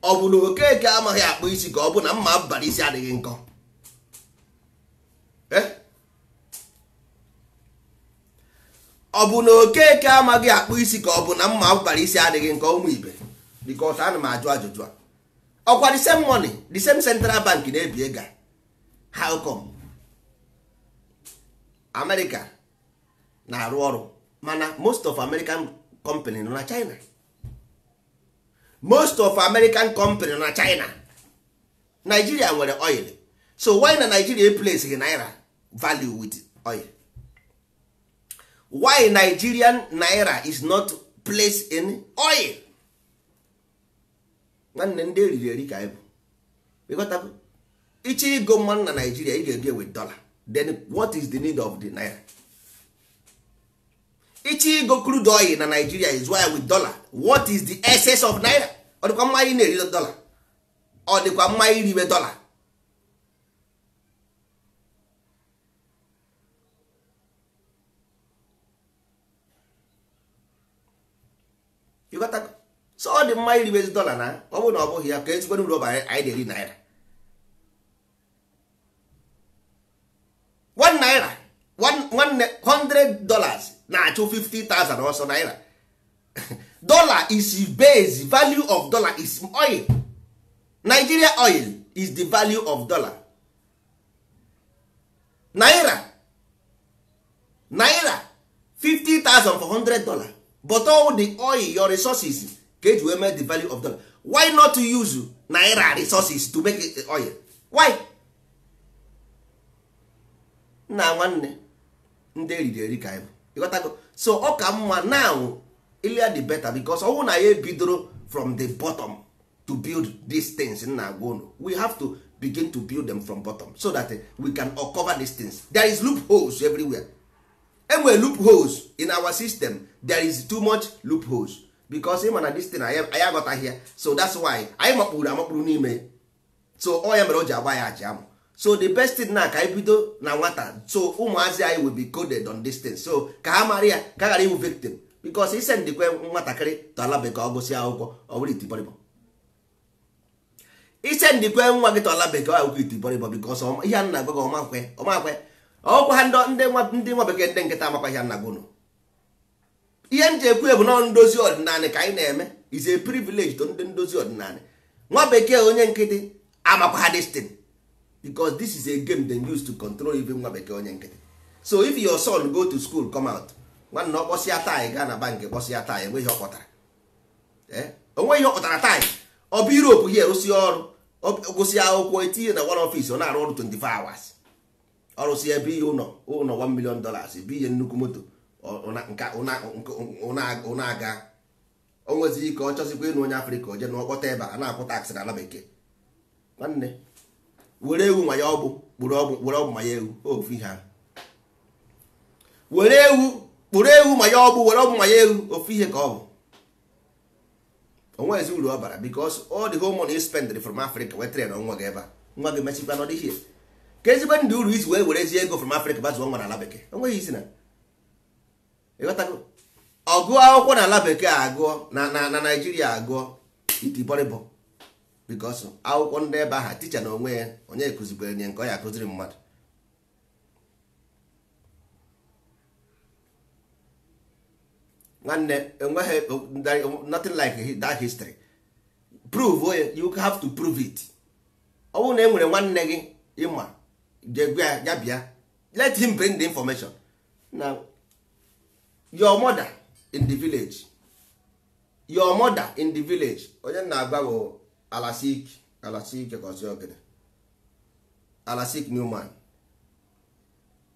ọ bụ na Okeke amaghị akpụ isi ka ọ bụ na mma bara isi adịghị nkọ? Ọ bụ na Okeke amaghị akpụ isi ka ọ bụ na mma bara isi adịghị nkọ? Ụmụ ibe, because ana m ajụ ajụjụ a. Ọkwa the same money, the same central bank na-ebi ego. How come America na-arụ ọrụ mana most of American company nọ na China? Most of American company nọ na China. Nigeria nwere oil, so why na Nigeria place gị naira value with oil? Why Nigerian naira is not placed in oil? Nwanne, ndị eriri eri ka anyị bụ. Ịghọtago? Iche igo mmanụ na Nigeria, ị ga-ego with dollar. Then what is the need of the naira? Iche igo crude oil na Nigeria is why with dollar. What is the excess of naira? Ọ dịkwa mma ị na-eri dollar? Ọ dịkwa mma iribe dollar? Ịghọtago? So ọ dị mma iribezi dollar na ọ bụrụ na ọ bụghị ya ka ezigbo uru ọba anyị na-eri naira. 1 naira, $100 na-achụ 50,000 ọsọ naira. Dollar is base value of dollar is oil. Nigeria oil is the value of dollar. Naira 50,000 for $100, but all the oil, your resources ka eji wee make the value of dollar. Why not to use naira resources to make it oil? Why? Nna nwanne, ndị eriri eri ka anyị bụ. Ịghọtago? So ọ ka mma now earlier the better, because ọnwụ na ya ebidoro from the bottom to build these things nna agwa unu. We have to begin to build them from bottom so that we can uncover these things. There is loopholes everywhere. Enwere loopholes in our system. There is too much loopholes because ịma na this thing anyị aghọtaghị ya, so that's why anyị makpuru amakpuru n'ime. So ọ ya mere o ji agba ya aja amụ. So the best thing na ka anyị bido na nwata, so ụmụazị anyị will be coded on this thing, so ka ha mara ya, ka ghara ịwụ victim. Because ise ndịkwe nwatakịrị tọala bekee ọ gụsị akwụkwọ ọ bụrụ itibọrịbọ. Ise ndịkwe nwa gị tọala bekee ọ bụrụ itibọrịbọ, because ihe a na-agwa gị ọmakwe ọkwa ha ndị nwa bekee ndị nkịta amakwa ihe a na-agwa unu. Ihe m ji ekwu bụ na ndozi ọdịnala ka anyị na-eme is a privilege to ndị ndozi ọdịnala. Nwa bekee onye nkịtị amakwa ha this thing, because this is a game they use to control even nwa bekee onye nkịtị. So if your son go to school, come out, nwanne ọ kpọsịa taị gaa na bank kpọsịa taị, enweghị ọ kpọtara. Onweghị ọ kpọtara taị. Ọ bụ Europe here rụsị ọrụ, gụsị akwụkwọ etinye na one office, ọ na-arụ ọrụ 24 hours. Ọrụsị ebe ihe ụlọ ụlọ $1 million, ebe ihe nnukwu moto ụna aga. O nwezi ike ọ chọzikwa ịnụ onye Afrịka oje na ọkpọta ebe a na-akwụ taksị n'ala bekee. Nwanne, were ewu ma ya ọgbụ kpụrụ ọgbụ, were ọgbụ ma ya ewu, ofu ihe ahụ. Were ewu kpụrụ ewu ma ya ọgbụ, were ọgbụ ma ya ewu, ofu ihe ka ọ bụ. Onwezi uru ọ bara, because all the whole money you spend from Africa wee train nwa gị ebe a, nwa gị mechikwa nọdụ ihe ka ezigbo ndị uru isi wee werezie ego from Africa bazụọ nwa n'ala bekee. Onweghị isi na ịghọtago. Ọgụọ akwụkwọ n'ala bekee agụọ na Naijiria agụọ itibọrịbọ, because akwụkwọ ndị ebe ahụ ticha na onwe ya onye kụzikwere nye nke ọ ya akụziri mmadụ. Nwanne, enweghị nothing like that history. Prove onye, you have to prove it. Ọ bụrụ na e nwere nwanne gị ịma jegwa ya bịa, let him bring the information. Now your mother in the village, your mother in the village, onye na-agwa bụ Alasik, Alasik ka ọsị ogede, Alasik Newman,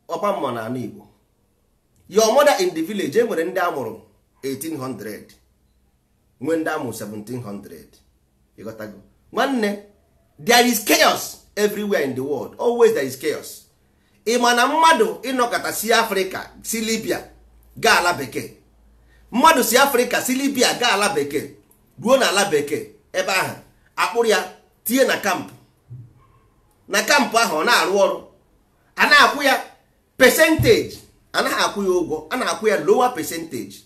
ọpa mma na ala Igbo. Your mother in the village, e nwere ndị amụrụ 1800, nwee ndị amụrụ 1700. Ịghọtago? Nwanne, there is chaos Everywhere in the world, always there is chaos. Ị ma na mmadụ ịnọkọta si Afrịka, si Libya gaa ala bekee, mmadụ si Afrịka, si Libya gaa ala bekee, ruo na ala bekee ebe ahụ, akpụrụ ya tinye na camp. Na camp ahụ, ọ na-arụ ọrụ, a na-akwụ ya percentage, anaghị akwụ ya ụgwọ, a na-akwụ ya lower percentage.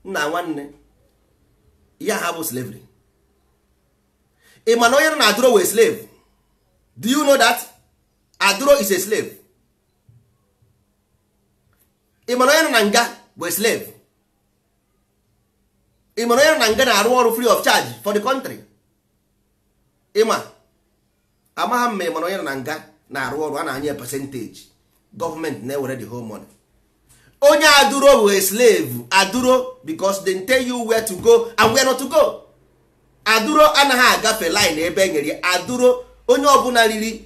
Nna nwanne ya, ha bụ slavery. Ị ma na onye nọ na aduro wee slave? Do you know that aduro is a slave? Ị ma na onye nọ na nga bụ a slave? Ị ma na onye nọ na nga na-arụ ọrụ free of charge for the country? Ịma amagha m ma ị ma na onye nọ na nga na-arụ ọrụ, a na-anye percentage, gọọmenti na-ewere the whole money. Onye aduro bụ a slave. Aduro, because they tell you where to go and where not to go. Aduro anaghị agafe line ebe e nyere ya. Aduro, onye ọbụla riri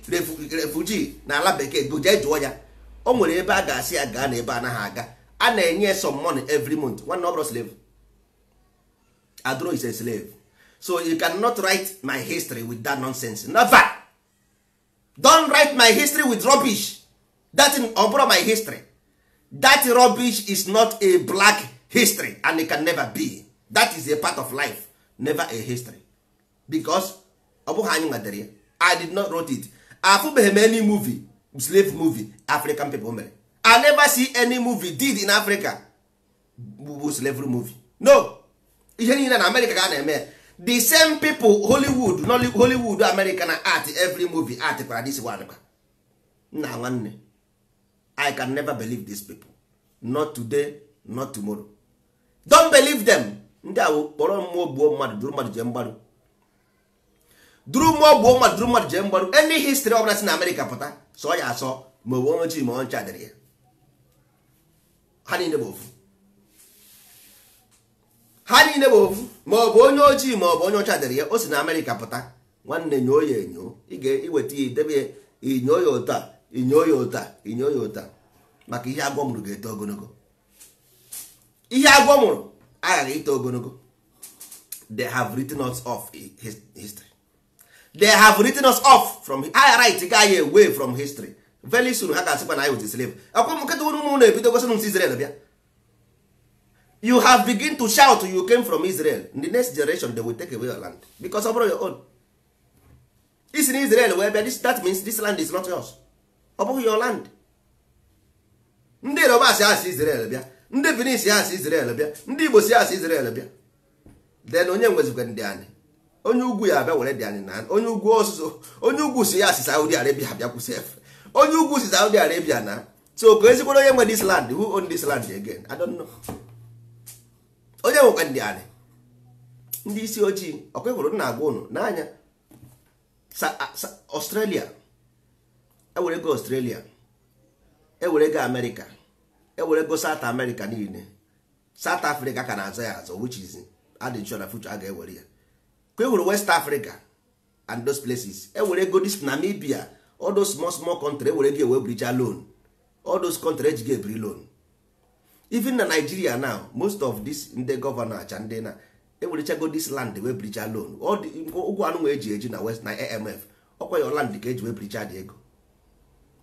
refugee na ala bekee, jee jụọ ya, o nwere ebe a ga-asị ya gaa na ebe anaghị aga. A na-enye some money every month. Nwanne, ọ bụrụ slave? Aduro is a slave. So you cannot write my history with that nonsense. Never. Don't write my history with rubbish. That ọ bụrụ my history, that rubbish is not a black history and it can never be. That is a part of life, never a history, because ọ bụghị anyị nwetara ya. I did not wrote it. Afụbeghị m any movie, slave movie African people mere. I never see any movie did in Africa bụ slavery movie. No. Ihe niile na America ka a na-eme. The same people, Hollywood, Hollywood America na art every movie, art kwara this one kwa. Nna nwanne, I can never believe these people, not today, not tomorrow. Don't believe them. Ndị a kpọrọ mmụọ gbuo mmadụ, duru mmadụ jee mgbarụ, duru mmụọ gbuo mmadụ, duru mmadụ jee mgbarụ. Any history ọbụla si na America pụta, sọ ya asọ, ma ọ bụ onye ojii ma onye ncha dịrị ya, ha niile bụ ofu. Ha niile bụ ofu. Ma ọ bụ onye ojii ma ọ bụ onye ọcha dịrị ya, o si na Amerịka pụta. Nwanne, nyoo ya enyo. Ị ga-iweta ya, idebe ya, inyo ya ụta, inyo ya ụta, inyo ya ụta, maka ihe agwọ mụrụ ga-eto ogologo. Ihe agwọ mụrụ aghaghị ito ogologo. They have written us off history. They have written us off from ha right ga away from history. Very soon ha ga-asịkwa na anyị was slave. Akwa m nkịta unu na-ebido gosi m si Israel bịa. You have begin to shout you came from Israel. In the next generation, they will take away your land, because ọ bụrụ your own. Isi na Israel wee bịa, this, that means this land is not yours. Ọ bụghị your land. Ndị Yoruba si asị Israel bịa, ndị Benin si asị Israel bịa, ndị Igbo si asị Israel bịa. Then onye nwezikwa ndị anyị? Onye ugwu ya abịa were dị anyị na onye ugwu ọsụsụ. Onye ugwu si ya asị Saudi Arabia bịa kwụsị efe. Onye ugwu si Saudi Arabia na so ka ezikwara. Onye nwe this land? Who own this land again? I don't know. Onye nwekwa ndị anyị? Ndị isi ojii ọkwa hụrụ nna agwa ụnụ n'anya. Australia ewere go, Australia ewere go, America ewere go, South America niile, South Africa ka na-azọ ya azọ, which is adị sure na future a ga-ewere ya. Ka e hụrụ West Africa and those places ewere go, this Namibia, all those small small country ewere go, ewe bridge loan. All those country ejigo ebiri loan. Even na Nigeria now, most of this ndị governor acha ndị na ewerechago this land wee bridge loan. All the ụgwọ anụ nwe eji eji na West na AMF, ọkwa your land ka eji wee bridge dị ego.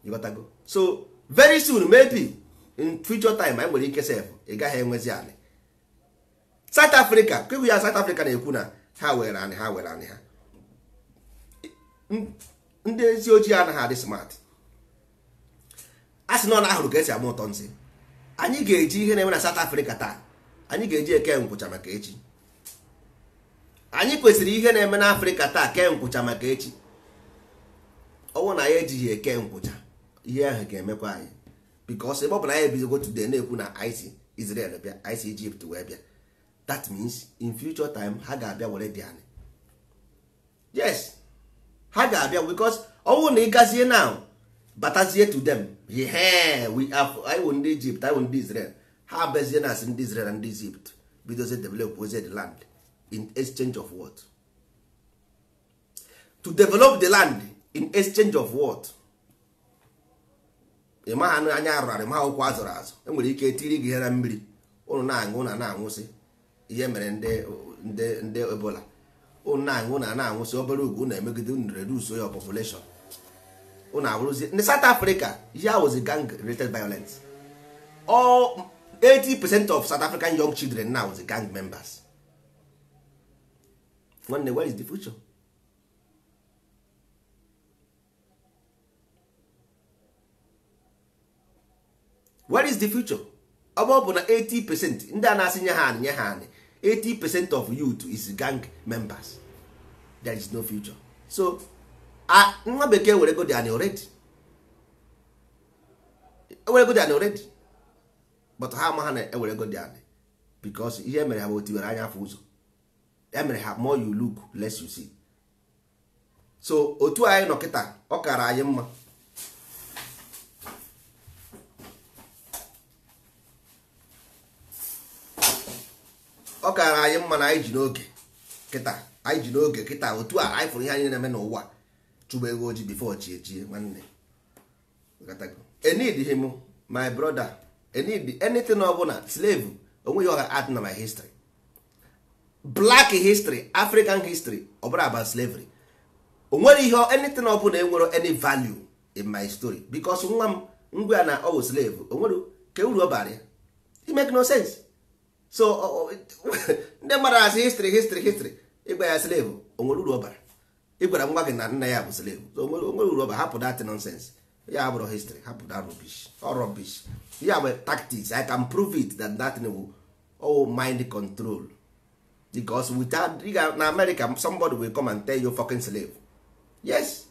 You got go. So very soon, maybe in future time, anyị nwere ike sef ị gaghị enwezi anị. South Africa kekwu ya, South Africa na-ekwu na ha were anị, ha were anị ha. Ndị ezi ojii anaghị adị smart. A sị na ọ na-ahụrụ ka esi ama ụtọ nsị. Anyị ga-eji ihe na-eme na South Africa taa, anyị ga-eji eke nkwụcha maka echi. Anyị kwesịrị ihe na-eme n'Afrịka taa kee nkwụcha maka echi. Ọnwụ na anyị ejighị eke nkwụcha, ihe ahụ ga-emekwa anyị, because ebe ọ bụ na anyị ebidogo today na-ekwu na anyị si Israel bịa, anyị si Egypt wee bịa, that means in future time ha ga-abịa were dị anyị. Yes, ha ga-abịa, because ọnwụ na ị gazie now, batazie to them, yeah, we are, anyị wụ ndị Egypt, anyị wụ ndị Israel. Ha abịazie na asị ndị Israel na ndị Egypt bidozie develop ozie the land. In exchange of what? To develop the land in exchange of what? Ị maha anya arụrụ arụ, ma akwụkwọ azụrụ azụ. Enwere ike etiri gị ihe na mmiri ụnụ na-aṅụ na na-anwụsị. Ihe mere ndị Ebola, Unu na-anwụ na na-anwụsị obere ugwu unu emegide unu reduce your population. Unu abụrụzie ndị South Africa, ihe a was gang related violence. All 80% of South African young children now is gang members. Nwanne, where is the future? Where is the future? Ọ bụ na 80% ndị a na-asị nye ha anị nye ha anị, 80% of youth is gang members. There is no future. So nwa bekee were go dị anị already, ewere go dị anị already, but ha ama ha na ewere go dị anị because ihe mere ha bụ otiwere anya afọ ụzọ. Emere ha more you look less you see. So otu anyị nọ kịta, ọ kara anyị mma. Ọ kara anyị mma na anyị ji n'oge kịta, anyị ji n'oge kịta. Otu a anyị fụrụ ihe anyị na-eme n'ụwa, chụba ego ojii before chi ejie. Nwanne, enid him, my brother, enid anything ọbụla slave onweghị ọha add na my history. Black history, African history, ọ bụrụ about slavery, o nwere ihe anything ọbụla enwere any value in my story, because nwa m ngwa na ọ bụ slave, o nwere ka uru ọ bara ya. It make no sense. So ndị mmadụ asị history history history, ịgwa ya slave o nwere uru ọ bara? Ịgwara nwa gị na nna ya bụ slave, so o nwere uru ọ bara? Hapụ that nonsense. Ya bụrụ history, hapụ that rubbish, all rubbish. Ya bụ tactics. I can prove it that that thing will all mind control, because without na America somebody will come and tell you fucking slave. Yes,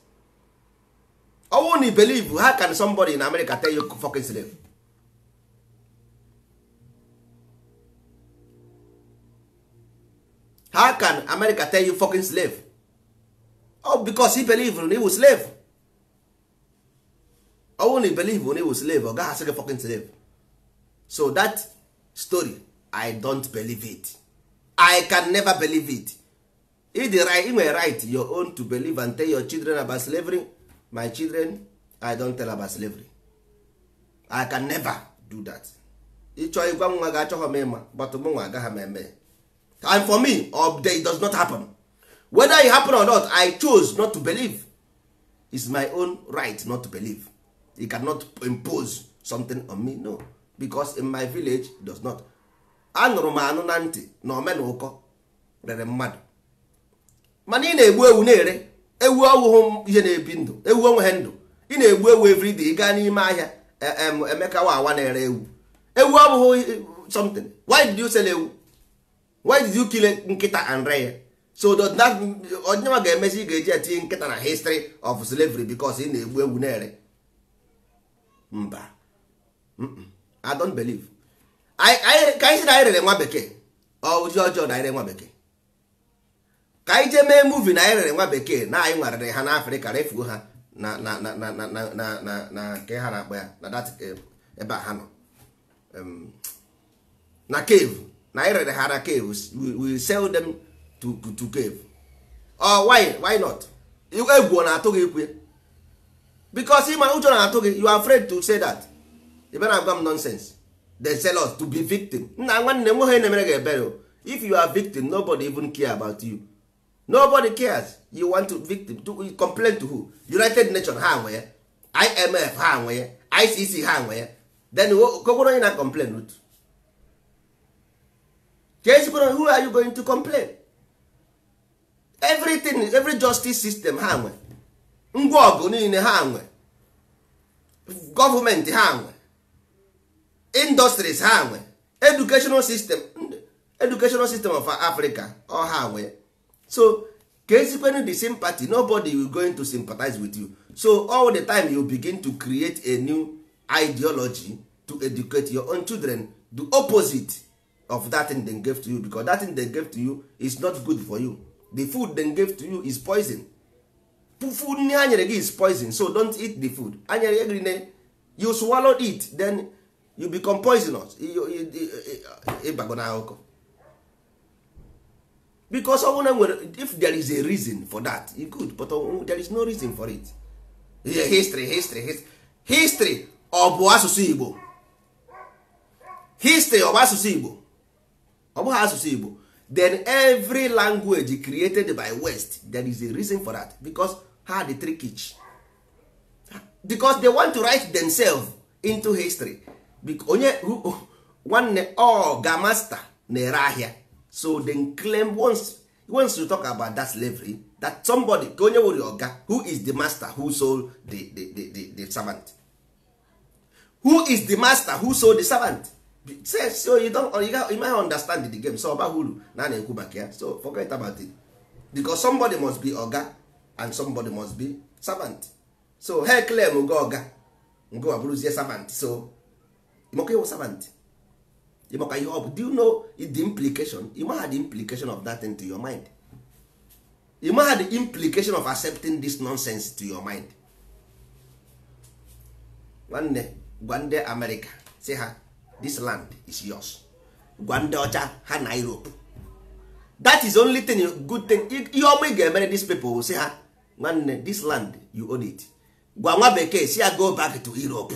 ọwụ na believe, how can somebody in America tell you fucking slave? How can America tell you fucking slave? Oh, because he believe na he was slave. Ọwụ na believe na he was slave, ọ gaghị asị gị fucking slave. So that story, I don't believe it. I can never believe it. You may right your own to believe and tell your children about slavery. My children, I don't tell about slavery. I can never do that. Ịchọ ịgwa nwa gị achọghị m ịma, but mụ nwa agaghị m eme. And for me, it does not happen. Whether it happen or not, I chose not to believe. It's my own right not to believe. You cannot impose something on me. No, because in my village, it does not. Anụrụ m anụ na ntị na omenụkọ rere mmadụ, mana ị na-egbu ewu na-ere ewu, ọwụhụ ihe na-ebi ndụ, ewu onweghị ndụ. Ị na-egbu ewu everyday, ị gaa n'ime ahịa, Emeka Wawa na-ere ewu. Ewu ọbụghị something. Why did you sell ewu? Why did you kill nkịta and ree ya? So that onyenwa ga-emezi ị ga-eji etinye nkịta na history of slavery because ị na-egbu ewu na-ere. Mba, I don't believe. Ka anyị sị na anyị rere nwa bekee, ọ ụdị ọjọọ na anyị rere nwa bekee. Ka anyị jee mee movie na anyị rere nwa bekee, na anyị nwarere ha n'Afrịka, refuo ha na na na na na na na na na nke ha na-akpọ ya na that ebe a ha nọ na cave, na anyị rere ha na cave. We sell them to cave. Oh, why not? Egwu ọ na-atụ gị ikwu ya, because ị ma ụjọ na-atụ gị, you are afraid to say that. Ị bịa na-agwa m nonsense. They sell us to be victim. Nna nwanne m nwoke na-emere gị ebere. If you are victim, nobody even care about you. Nobody cares. You want to victim to complain to who? United Nations ha nwe ya, IMF ha nwe ya, ICC ha nwe ya. Then kokworo onye na complain with? Who are you going to complain? Everything, every justice system ha nwe, ngwa ọgụ niile ha nwe, gọọmenti ha nwe, industries ha nwe, educational system of Africa ọ ha nwe. So ka ezikwenu the sympathy, nobody will going to sympathize with you. So all the time you begin to create a new ideology to educate your own children the opposite of that thing they gave to you, because that thing they gave to you is not good for you. The food they gave to you is poison. Food nri ha nyere gị is poison, so don't eat the food. Anyere gị ne, you swallow it, then you become poisonous. Ịbago na akụkọ. Because if there is a reason for that, you could, but there is no reason for it. History, history, history. History ọ bụ asụsụ Igbo. History ọ bụ asụsụ Igbo. Ọ bụghị asụsụ Igbo. Then every language created by West, there is a reason for that, because ha the trickish, because they want to write themselves into history. Onye nwanne ọ ga master na-ere ahịa, so they claim once you talk about that slavery, that somebody ka onye were oga, who is the master who sold the servant? Who is the master who sold the servant? Say, so you don't, you might understand the game. So ọba uru na na-ekwu maka ya, so forget about it, because somebody must be oga and somebody must be servant. So ha claim go oga, ngo abụrụzie servant. So ịmakwa ịwụ servant, ịmakwa ihe ọ bụ. Do you know the implication? Ịmaha the implication of that thing to your mind? Ịmaha the implication of accepting this nonsense to your mind? Nwanne, gwa ndị America si ha, this land is yours. Gwa ndị ọcha ha na Europe, that is only thing, good thing, ihe ọma ị ga-emere these people, si ha, nwanne, this land you own it. Gwa nwa bekee si ya, go back to Europe.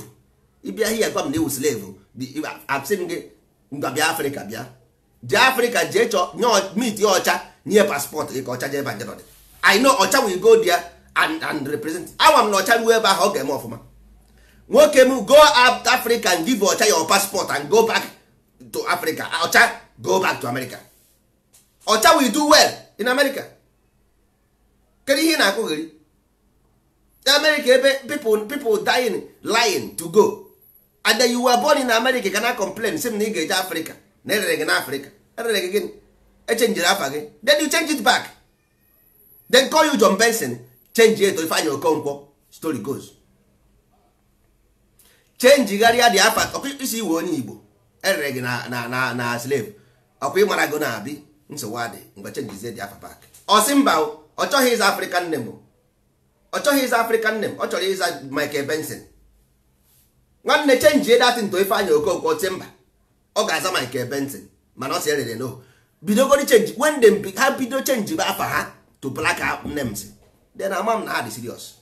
Ịbịa here gwa m na iwu slave, asị m gị ngwa bịa Afrịka, bịa jee Afrịka, jee chọ meet ya ọcha, nye passport gị ka ọcha jee ebe nje nọdị. I know ọcha will go there and represent. Awa m na ọcha ruo ebe ahụ, ọ ga-eme ọfụma. Nwoke m, go out Africa and give ọcha your passport and go back to Africa. Ọcha go back to America, ọcha will do well in America. Kedu ihe ị na-akụghịrị America ebe people dying, lying to go, and then you were born in America, ka na complain sị m na ị ga-eje Africa, na erere gị na Africa? Erere gị gịnị? Echenjiri afa gị, then you change it back, then call you John Benson, change it to Ifeanyi Okonkwo. Story goes, change gharịa dị afa. Ọkwa isi iwe onye Igbo, erere gị na slave, ọkwa ịmara go na-abi nsogbu adị. Mgbe changezie dị afa back, ọ sị mba, ọ chọghị ịza African name, ọ chọghị ịza African name, ọ chọrọ ịza Michael Benson. Nwanne, change that to Ifeanyi Okonkwo. Sị mba, ọ ga-aza Michael Benson, mana ọ sị erere no. Bidogori change when them ha bido change bụ afa ha to black names, then ama m na ha dị serious.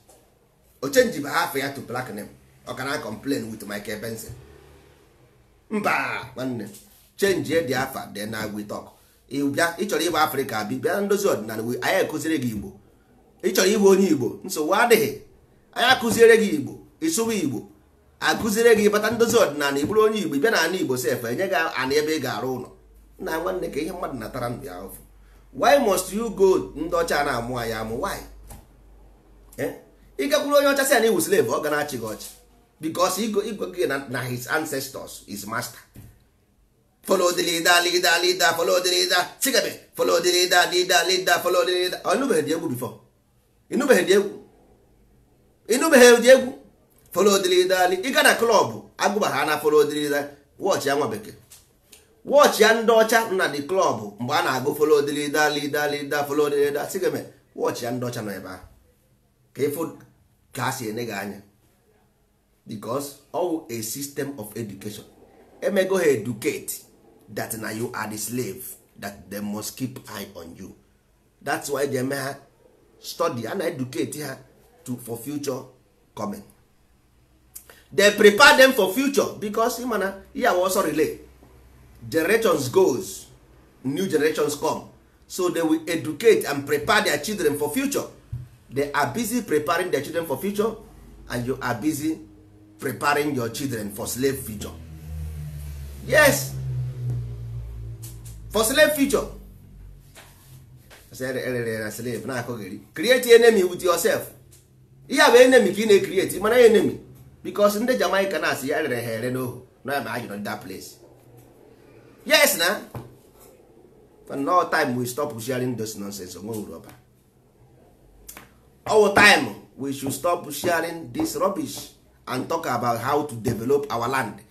O change bụ afa ya to black name, ọ ka na complain with Michael Benson. Mba nwanne, change dị afa, then na we talk. Bịa, ị chọrọ ịbụ Afrịka, bi bịa ndozi ọdịnala, anyị ekụziri gị Igbo. Ị chọrọ ịbụ onye Igbo, nsogbu adịghị, anyị akụziere gị Igbo, ịsụwa Igbo, akụziere gị, bata ndozi ọdịnala, ị bụrụ onye Igbo. Bịa na ana Igbo sef, enye gị ana ebe ị ga-arụ ụlọ. Nna nwanne, ka ihe mmadụ natara ndụ ya ahụfụ. Why must you go? Ndị ọcha na-amụ anyị amụ, why? Ị gakwuru onye ọcha sị ya na iwu slave, ọ ga na-achị gị ọchị, because igwe gị na his ancestors is master. Follow the leader, leader, leader, follow the leader, sigabe, follow the leader, leader, leader, follow the leader. Ọ nụbeghị dị egwu before? Ịnụbeghị dị egwu? Ịnụbeghị dị egwu follow the leader? Ị ga na club, agụba ha na follow the leader. Watch ya, nwa bekee, watch ya, ndị ọcha na the club, mgbe a na-agụ follow the leader, leader, leader, follow the leader, sigame, watch ya, ndị ọcha nọ ebe ahụ, ka ịfụ ka a si ene gị anya, because all a system of education emego ha educate that na you are the slave, that they must keep eye on you. That's why they eme ha study and educate ha to for future coming. They prepare them for future, because ịmana ihe awa ọsọ relay, generations goes, new generations come, so they will educate and prepare their children for future. They are busy preparing their children for future, and you are busy preparing your children for slave future. Yes, for slave future. Erere slave na-akọgheri. Create enemy with yourself. Ihe a bụ enemy ka ị na-ecreate, mana enemy, because ndị Jamaica na-asị ya rere ha ere n'ohu na ya ma ha jiri that place. Yes, na but no time we stop sharing those nonsense, onwe uru ọbara. All time we should stop sharing this rubbish and talk about how to develop our land.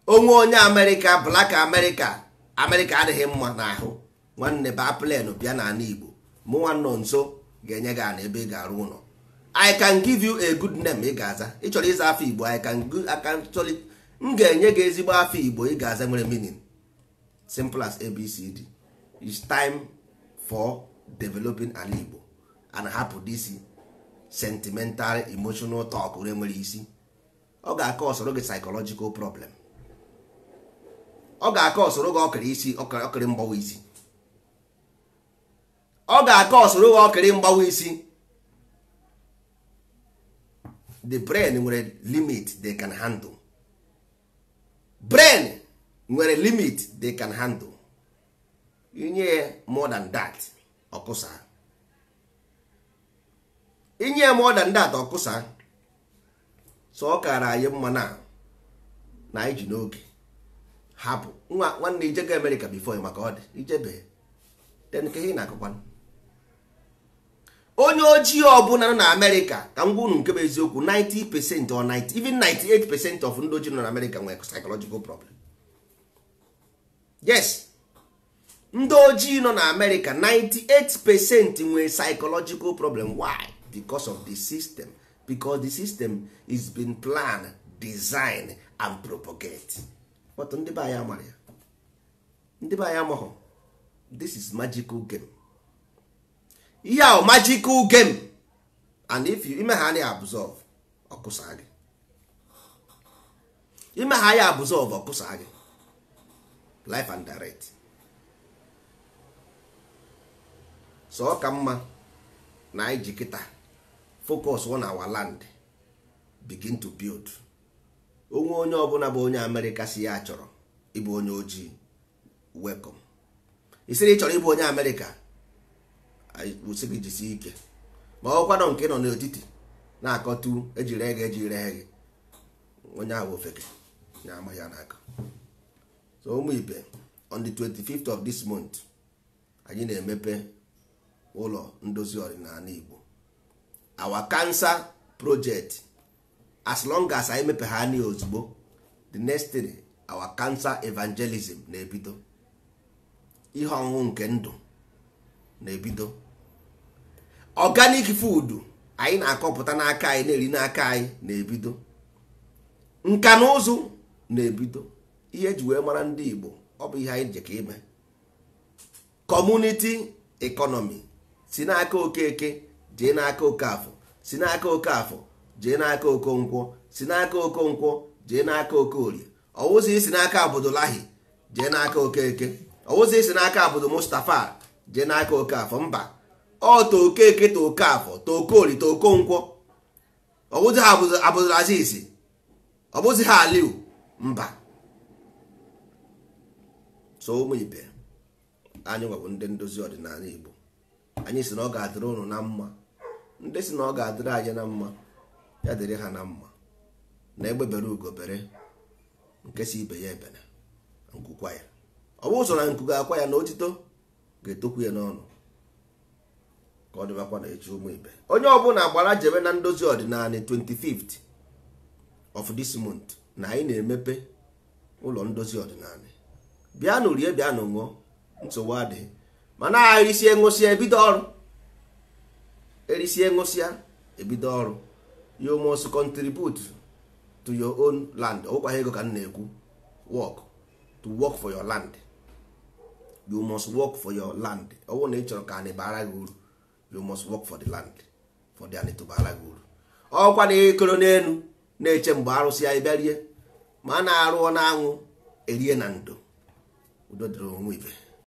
Onwe onye America, black America, America adịghị mma n'ahụ. Nwanne, baa plane bịa n'ala Igbo. Mụnwa nọ nso ga-enye gị ana ebe ị ga-arụ ụlọ. I can give you a good name ị ga-aza. Ị chọrọ ịza afọ Igbo, I can actually, m ga-enye gị ezigbo afọ Igbo ị ga-aza nwere meaning. Simple as ABCD. It's time for developing ala Igbo and hapụ this sentimental emotional talk nwere isi. Ọ ga-aka ọsọrọ gị psychological problem, ọ ga-aka ọsọrọ gị ọkịrị isi, ọkịrị mgbawa isi. Ọ ga-aka ọsoro gị ọkịrị mgbawa isi. The brain nwere limit they can handle. Brain nwere limit they can handle. Inye ya more than that, ọkụsa. Inye ya more than that, ọkụsa. So ọ kara anyị mma na anyị ji n'oge hapụ nwa nwanne ijego America before, maka ọ dị ijebe then ka ihe na-akọkwa. Onye ojii ọbụla nọ na Amerịka, ka m gwa unu nke bụ eziokwu, 90% or 90, even 98% of ndị ojii nọ na Amerịka nwere psychological problem. Yes, ndị ojii nọ na Amerịka 98% nwere psychological problem. Why? Because of the system. Because the system is been planned, designed and propagate. But ndị be anyị amara ya, ndị be anyị amaghọ. This is magical game. Ihe ahụ magical game, and if you ime ha anaghị absorb, ọkụsa gị. Ime ha ya absorb, ọkụsa gị life and direct. So ọ ka mma na anyị ji kịta focus on our land, begin to build. Onwe onye ọbụla bụ onye Amerịka si ya chọrọ ịbụ onye ojii, welcome. Isiri ị chọrọ ịbụ onye Amerịka, kwụsị gị, jisie ike. Ma ọ kwado nke nọ n'etiti na-akọtu ejiri ego ejiri gị, onye ahụ ofeke na-ama ya n'aka. So ụmụ ibe, on the 25th of this month, anyị na-emepe ụlọ ndozi ọdịnala Igbo, our cancer project. As long as anyị mepe ha anya ozugbo, the next thing, our cancer evangelism na-ebido. Ihe ọṅụṅụ nke ndụ na-ebido. Organic food anyị na-akọpụta n'aka anyị, na-eri n'aka anyị na-ebido. Nka na ụzụ na-ebido. Ihe eji wee mara ndị Igbo, ọ bụ ihe anyị jeka ime. Community economy si n'aka Okeke jee n'aka Okafọ, si n'aka Okafọ jee n'aka Okonkwo, si n'aka Okonkwo jee n'aka Okorie. Ọwụzi si n'aka Abudulahi jee n'aka Okeke, ọwụzi si n'aka Abudu Mustapha jee n'aka Okafọ. Mba, ọ to Okeke, to Okafọ, to Okorie, to Okonkwo. Ọwụzi ha Abdulaziz, ọbụzi ha Aliu. Mba. So ụmụ ibe anyị nwebụ ndị ndozi ọdịnala Igbo, anyị si na ọ ga-adịrị ụnụ na mma. Ndị si na ọ ga-adịrị anyị na mma, ya dịrị ha na mma. Na egbe bere ugo bere, nke si ibe ya ebena nkukwa ya. Ọ bụ ụzọ na nku ga-akwa ya na otito ga-etokwu ya n'ọnụ. Ka ọ dịbakwa na echi ụmụ ibe, onye ọbụla gbara jebe na ndozi ọdịnala 25th of this month, na anyị na-emepe ụlọ ndozi ọdịnala. Bịanụ rie, bịanụ ṅụọ, nsogbu adịghị. Mana erisie ṅụsịa ebido ọrụ, erisie ṅụsịa ebido ọrụ. You must contribute to your own land. Ọgwụkwa ego ka m na-ekwu, work to work for your land. You must work for your land. Ọ bụrụ na ị chọrọ ka anị bara gị uru, you must work for the land, for the anị to bara gị uru. Ọkwa na ekoro n'elu na-eche mgbe arụsị ya bịa rie, ma a na-arụọ n'anwụ erie na ndo. Udo dịrị onwe ibe.